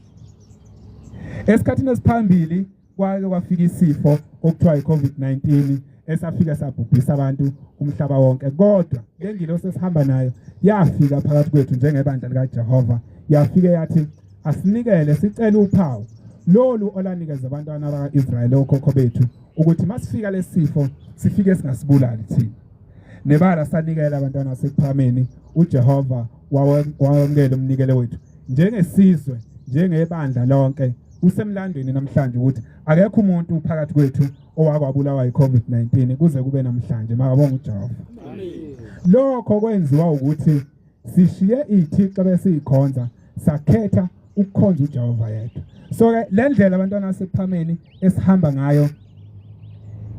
Speaker 1: Esikhathini esiphambili kwake kwafika isifo okuthiwa i-COVID-19 esafika sabhubhisa abantu umhlaba wonke, kodwa le ngilosi esihamba nayo yafika phakathi kwethu njengebandla likaJehova, yafike yathi asinikele, sicela uphawu lolu olanikeza abantwana baka-Israyeli okhokho bethu ukuthi masifika lesifo sifike singasibulali thina. Nebala sanikela abantwana basekuphakameni, uJehova wawamukela umnikelo wethu njengesizwe, njengebandla lonke. Kusemlandweni namhlanje ukuthi akekho umuntu phakathi kwethu owakwabulawa yi-COVID-19 kuze kube namhlanje. Makabonge uJehova. Lokho kwenziwa ukuthi sishiye ithixo besiyikhonza, sakhetha ukukhonza uJehova yedwa. So ke le ndlela abantwana basekuphameni esihamba ngayo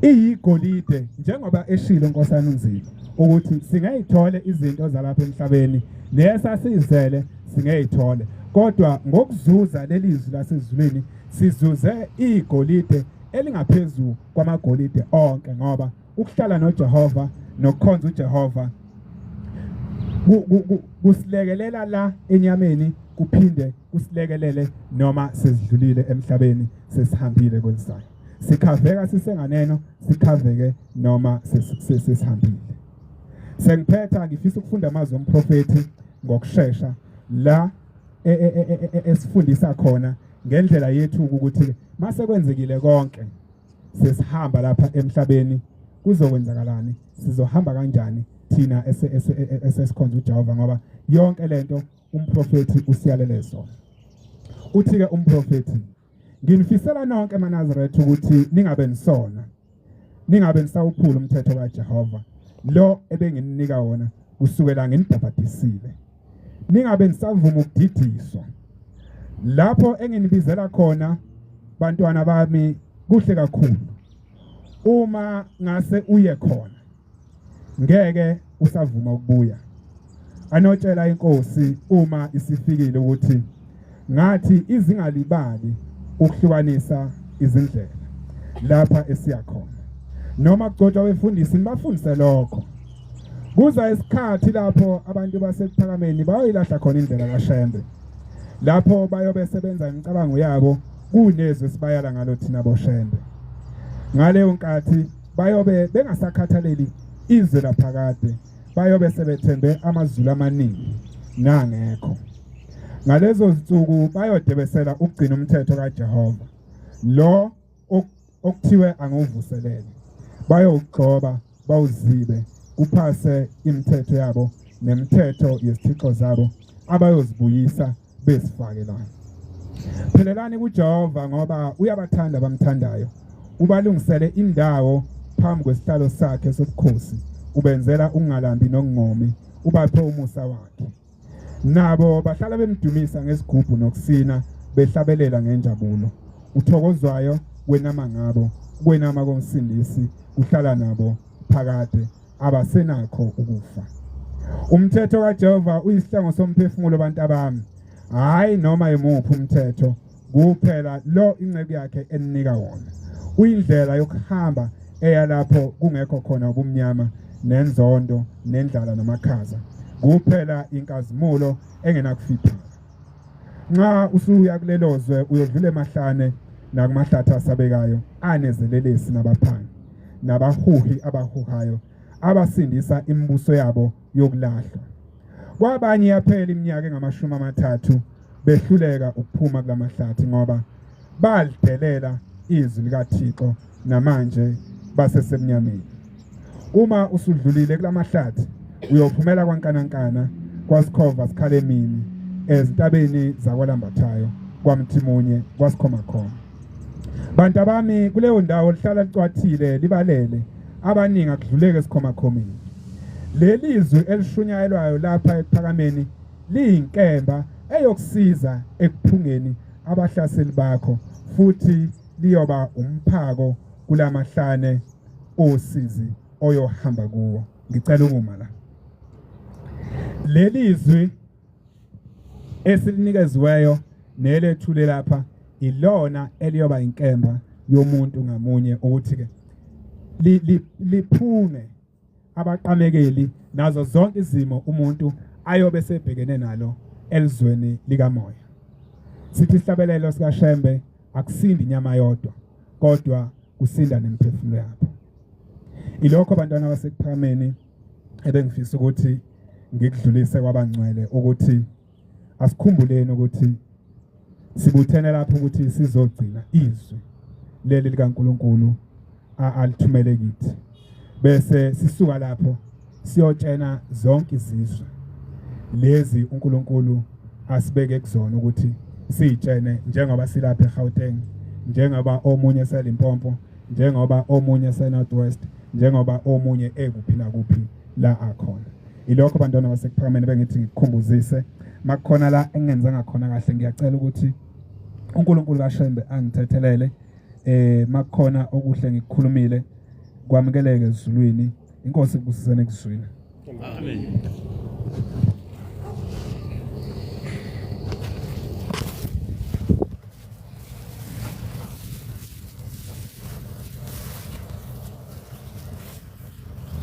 Speaker 1: iyigolide, njengoba eshilo inkosana uNzima ukuthi singeyithole izinto zalapha emhlabeni nesasizele singeyithole, kodwa ngokuzuza leli zwi lasezulwini sizuze igolide elingaphezulu kwamagolide onke, ngoba ukuhlala noJehova nokukhonza uJehova kusilekelela la enyameni, kuphinde kusilekelele noma sesidlulile emhlabeni, sesihambile kwelisayo. Sikhaveka sisenganeno, sikhaveke noma sesihambile. Sengiphetha, ngifisa ukufunda amazwi omprofethi ngokushesha la esifundisa khona ngendlela yethu ukuthi mase kwenzekile konke sesihamba lapha emhlabeni kuzokwenzakalani, sizohamba kanjani thina esesikhonza uJehova, ngoba yonke lento umprofethi usiyalele sona. Uthi-ke umprofethi, nginifisela nonke maNazaretha ukuthi ningabe nisona, ningabe nisawuphula umthetho kaJehova lo ebengininika wona kusukela nginibhabhadisile. Ningabe nisavuma ukudidiswa lapho enginibizela khona, bantwana bami. Kuhle kakhulu uma ngase uye khona, ngeke usavuma ukubuya. Anotshela inkosi uma isifikile ukuthi ngathi izingalibali ukuhlukanisa izindlela lapha esiya khona, noma kugcotshwa abefundisi nibafundise lokho. Kuza isikhathi lapho abantu basekuphakameni bayoyilahla khona indlela kaShembe, lapho bayobe sebenza imicabango yabo kunezwi esibayala ngalo thina boShembe. Ngaleyo nkathi bayobe bengasakhathaleli izwe laphakade, bayobe sebethembe amazulu amaningi nangekho. Ngalezo zinsuku bayodebesela ukugcina umthetho kaJehova lo okuthiwe angiwuvuselele, bayowugxoba bawuzibe, kuphase imithetho yabo nemithetho yezithixo zabo abayozibuyisa besifake la. Phelelani kuJehova ngoba uyabathanda abamthandayo, ubalungisele indawo phambi kwesihlalo sakhe sobukhosi, ubenzela ukungalambi nokungomi, ubaphe umusa wakhe. Nabo bahlala bemdumisa ngezigubhu nokusina, behlabelela ngenjabulo. Uthokozwayo kwenama ngabo, kwenama komsindisi kuhlala nabo phakade, abasenakho ukufa. Umthetho kaJehova uyisihlango somphefumulo bantabami, hhayi noma imuphi umthetho kuphela lo inceku yakhe eninika wona. Uyindlela yokuhamba eya lapho kungekho khona ubumnyama nenzondo nendlala namakhaza, kuphela inkazimulo engenakufiphala. Nxa usuya kulelo zwe uyodlula emahlane nakumahlathi asabekayo anezelelesi nabaphangi. nabahuhi abahuhayo abasindisa imibuso yabo yokulahlwa. Kwabanye yaphela iminyaka engamashumi amathathu behluleka ukuphuma kulamahlathi ngoba balidelela izwi likaThixo namanje basesemnyameni. Uma usudlulile kulamahlathi uyophumela kwaNkanankana kwaSikhova sikhala emini ezintabeni zakwaLambathayo kwaMthimunye kwaSikhomakhoma. Bantu abami kuleyo ndawo lihlala licwathile libalele abaningi akudluleke esikhomakhomeni. Leli zwi elishunyayelwayo lapha ekuphakameni liyinkemba eyokusiza ekuphungeni abahlaseli bakho futhi liyoba umphako kulamahlane osizi oyohamba kuwo. Ngicela ukuma la. Leli zwi esilinikeziweyo nelethule lapha ilona eliyoba inkemba yomuntu ngamunye ukuthi ke liphume abaqamekeli nazo zonke izimo umuntu ayobe sebhekene nalo elizweni likamoya. Sithi isihlabelelo sikaShembe akusindi inyama yodwa kodwa kusinda nemiphefumulo yabo. Ilokho abantwana basekuphakameni ebengifisa ukuthi ngikudlulise kwabangcwele ukuthi asikhumbuleni ukuthi sibuthene lapho ukuthi sizogcina izwi leli likaNkuluNkulu alithumele kithi bese sisuka lapho siyotshena zonke izizwe lezi uNkulunkulu asibeke kuzona ukuthi siyitshene njengoba silapha eGauteng njengoba omunye eseLimpopo njengoba omunye eseNorth West njengoba omunye ekuphi nakuphi la akhona. Ilokho bantwana basekuphakameni bengithi ngikukhumbuzise makukhona la engingenzanga khona kahle ngiyacela ukuthi uNkulunkulu kaShembe angithethelele eh makukhona okuhle ngikukhulumile kwamukeleke ezulwini inkosi ikubusisene ekuzwini.
Speaker 3: Amen.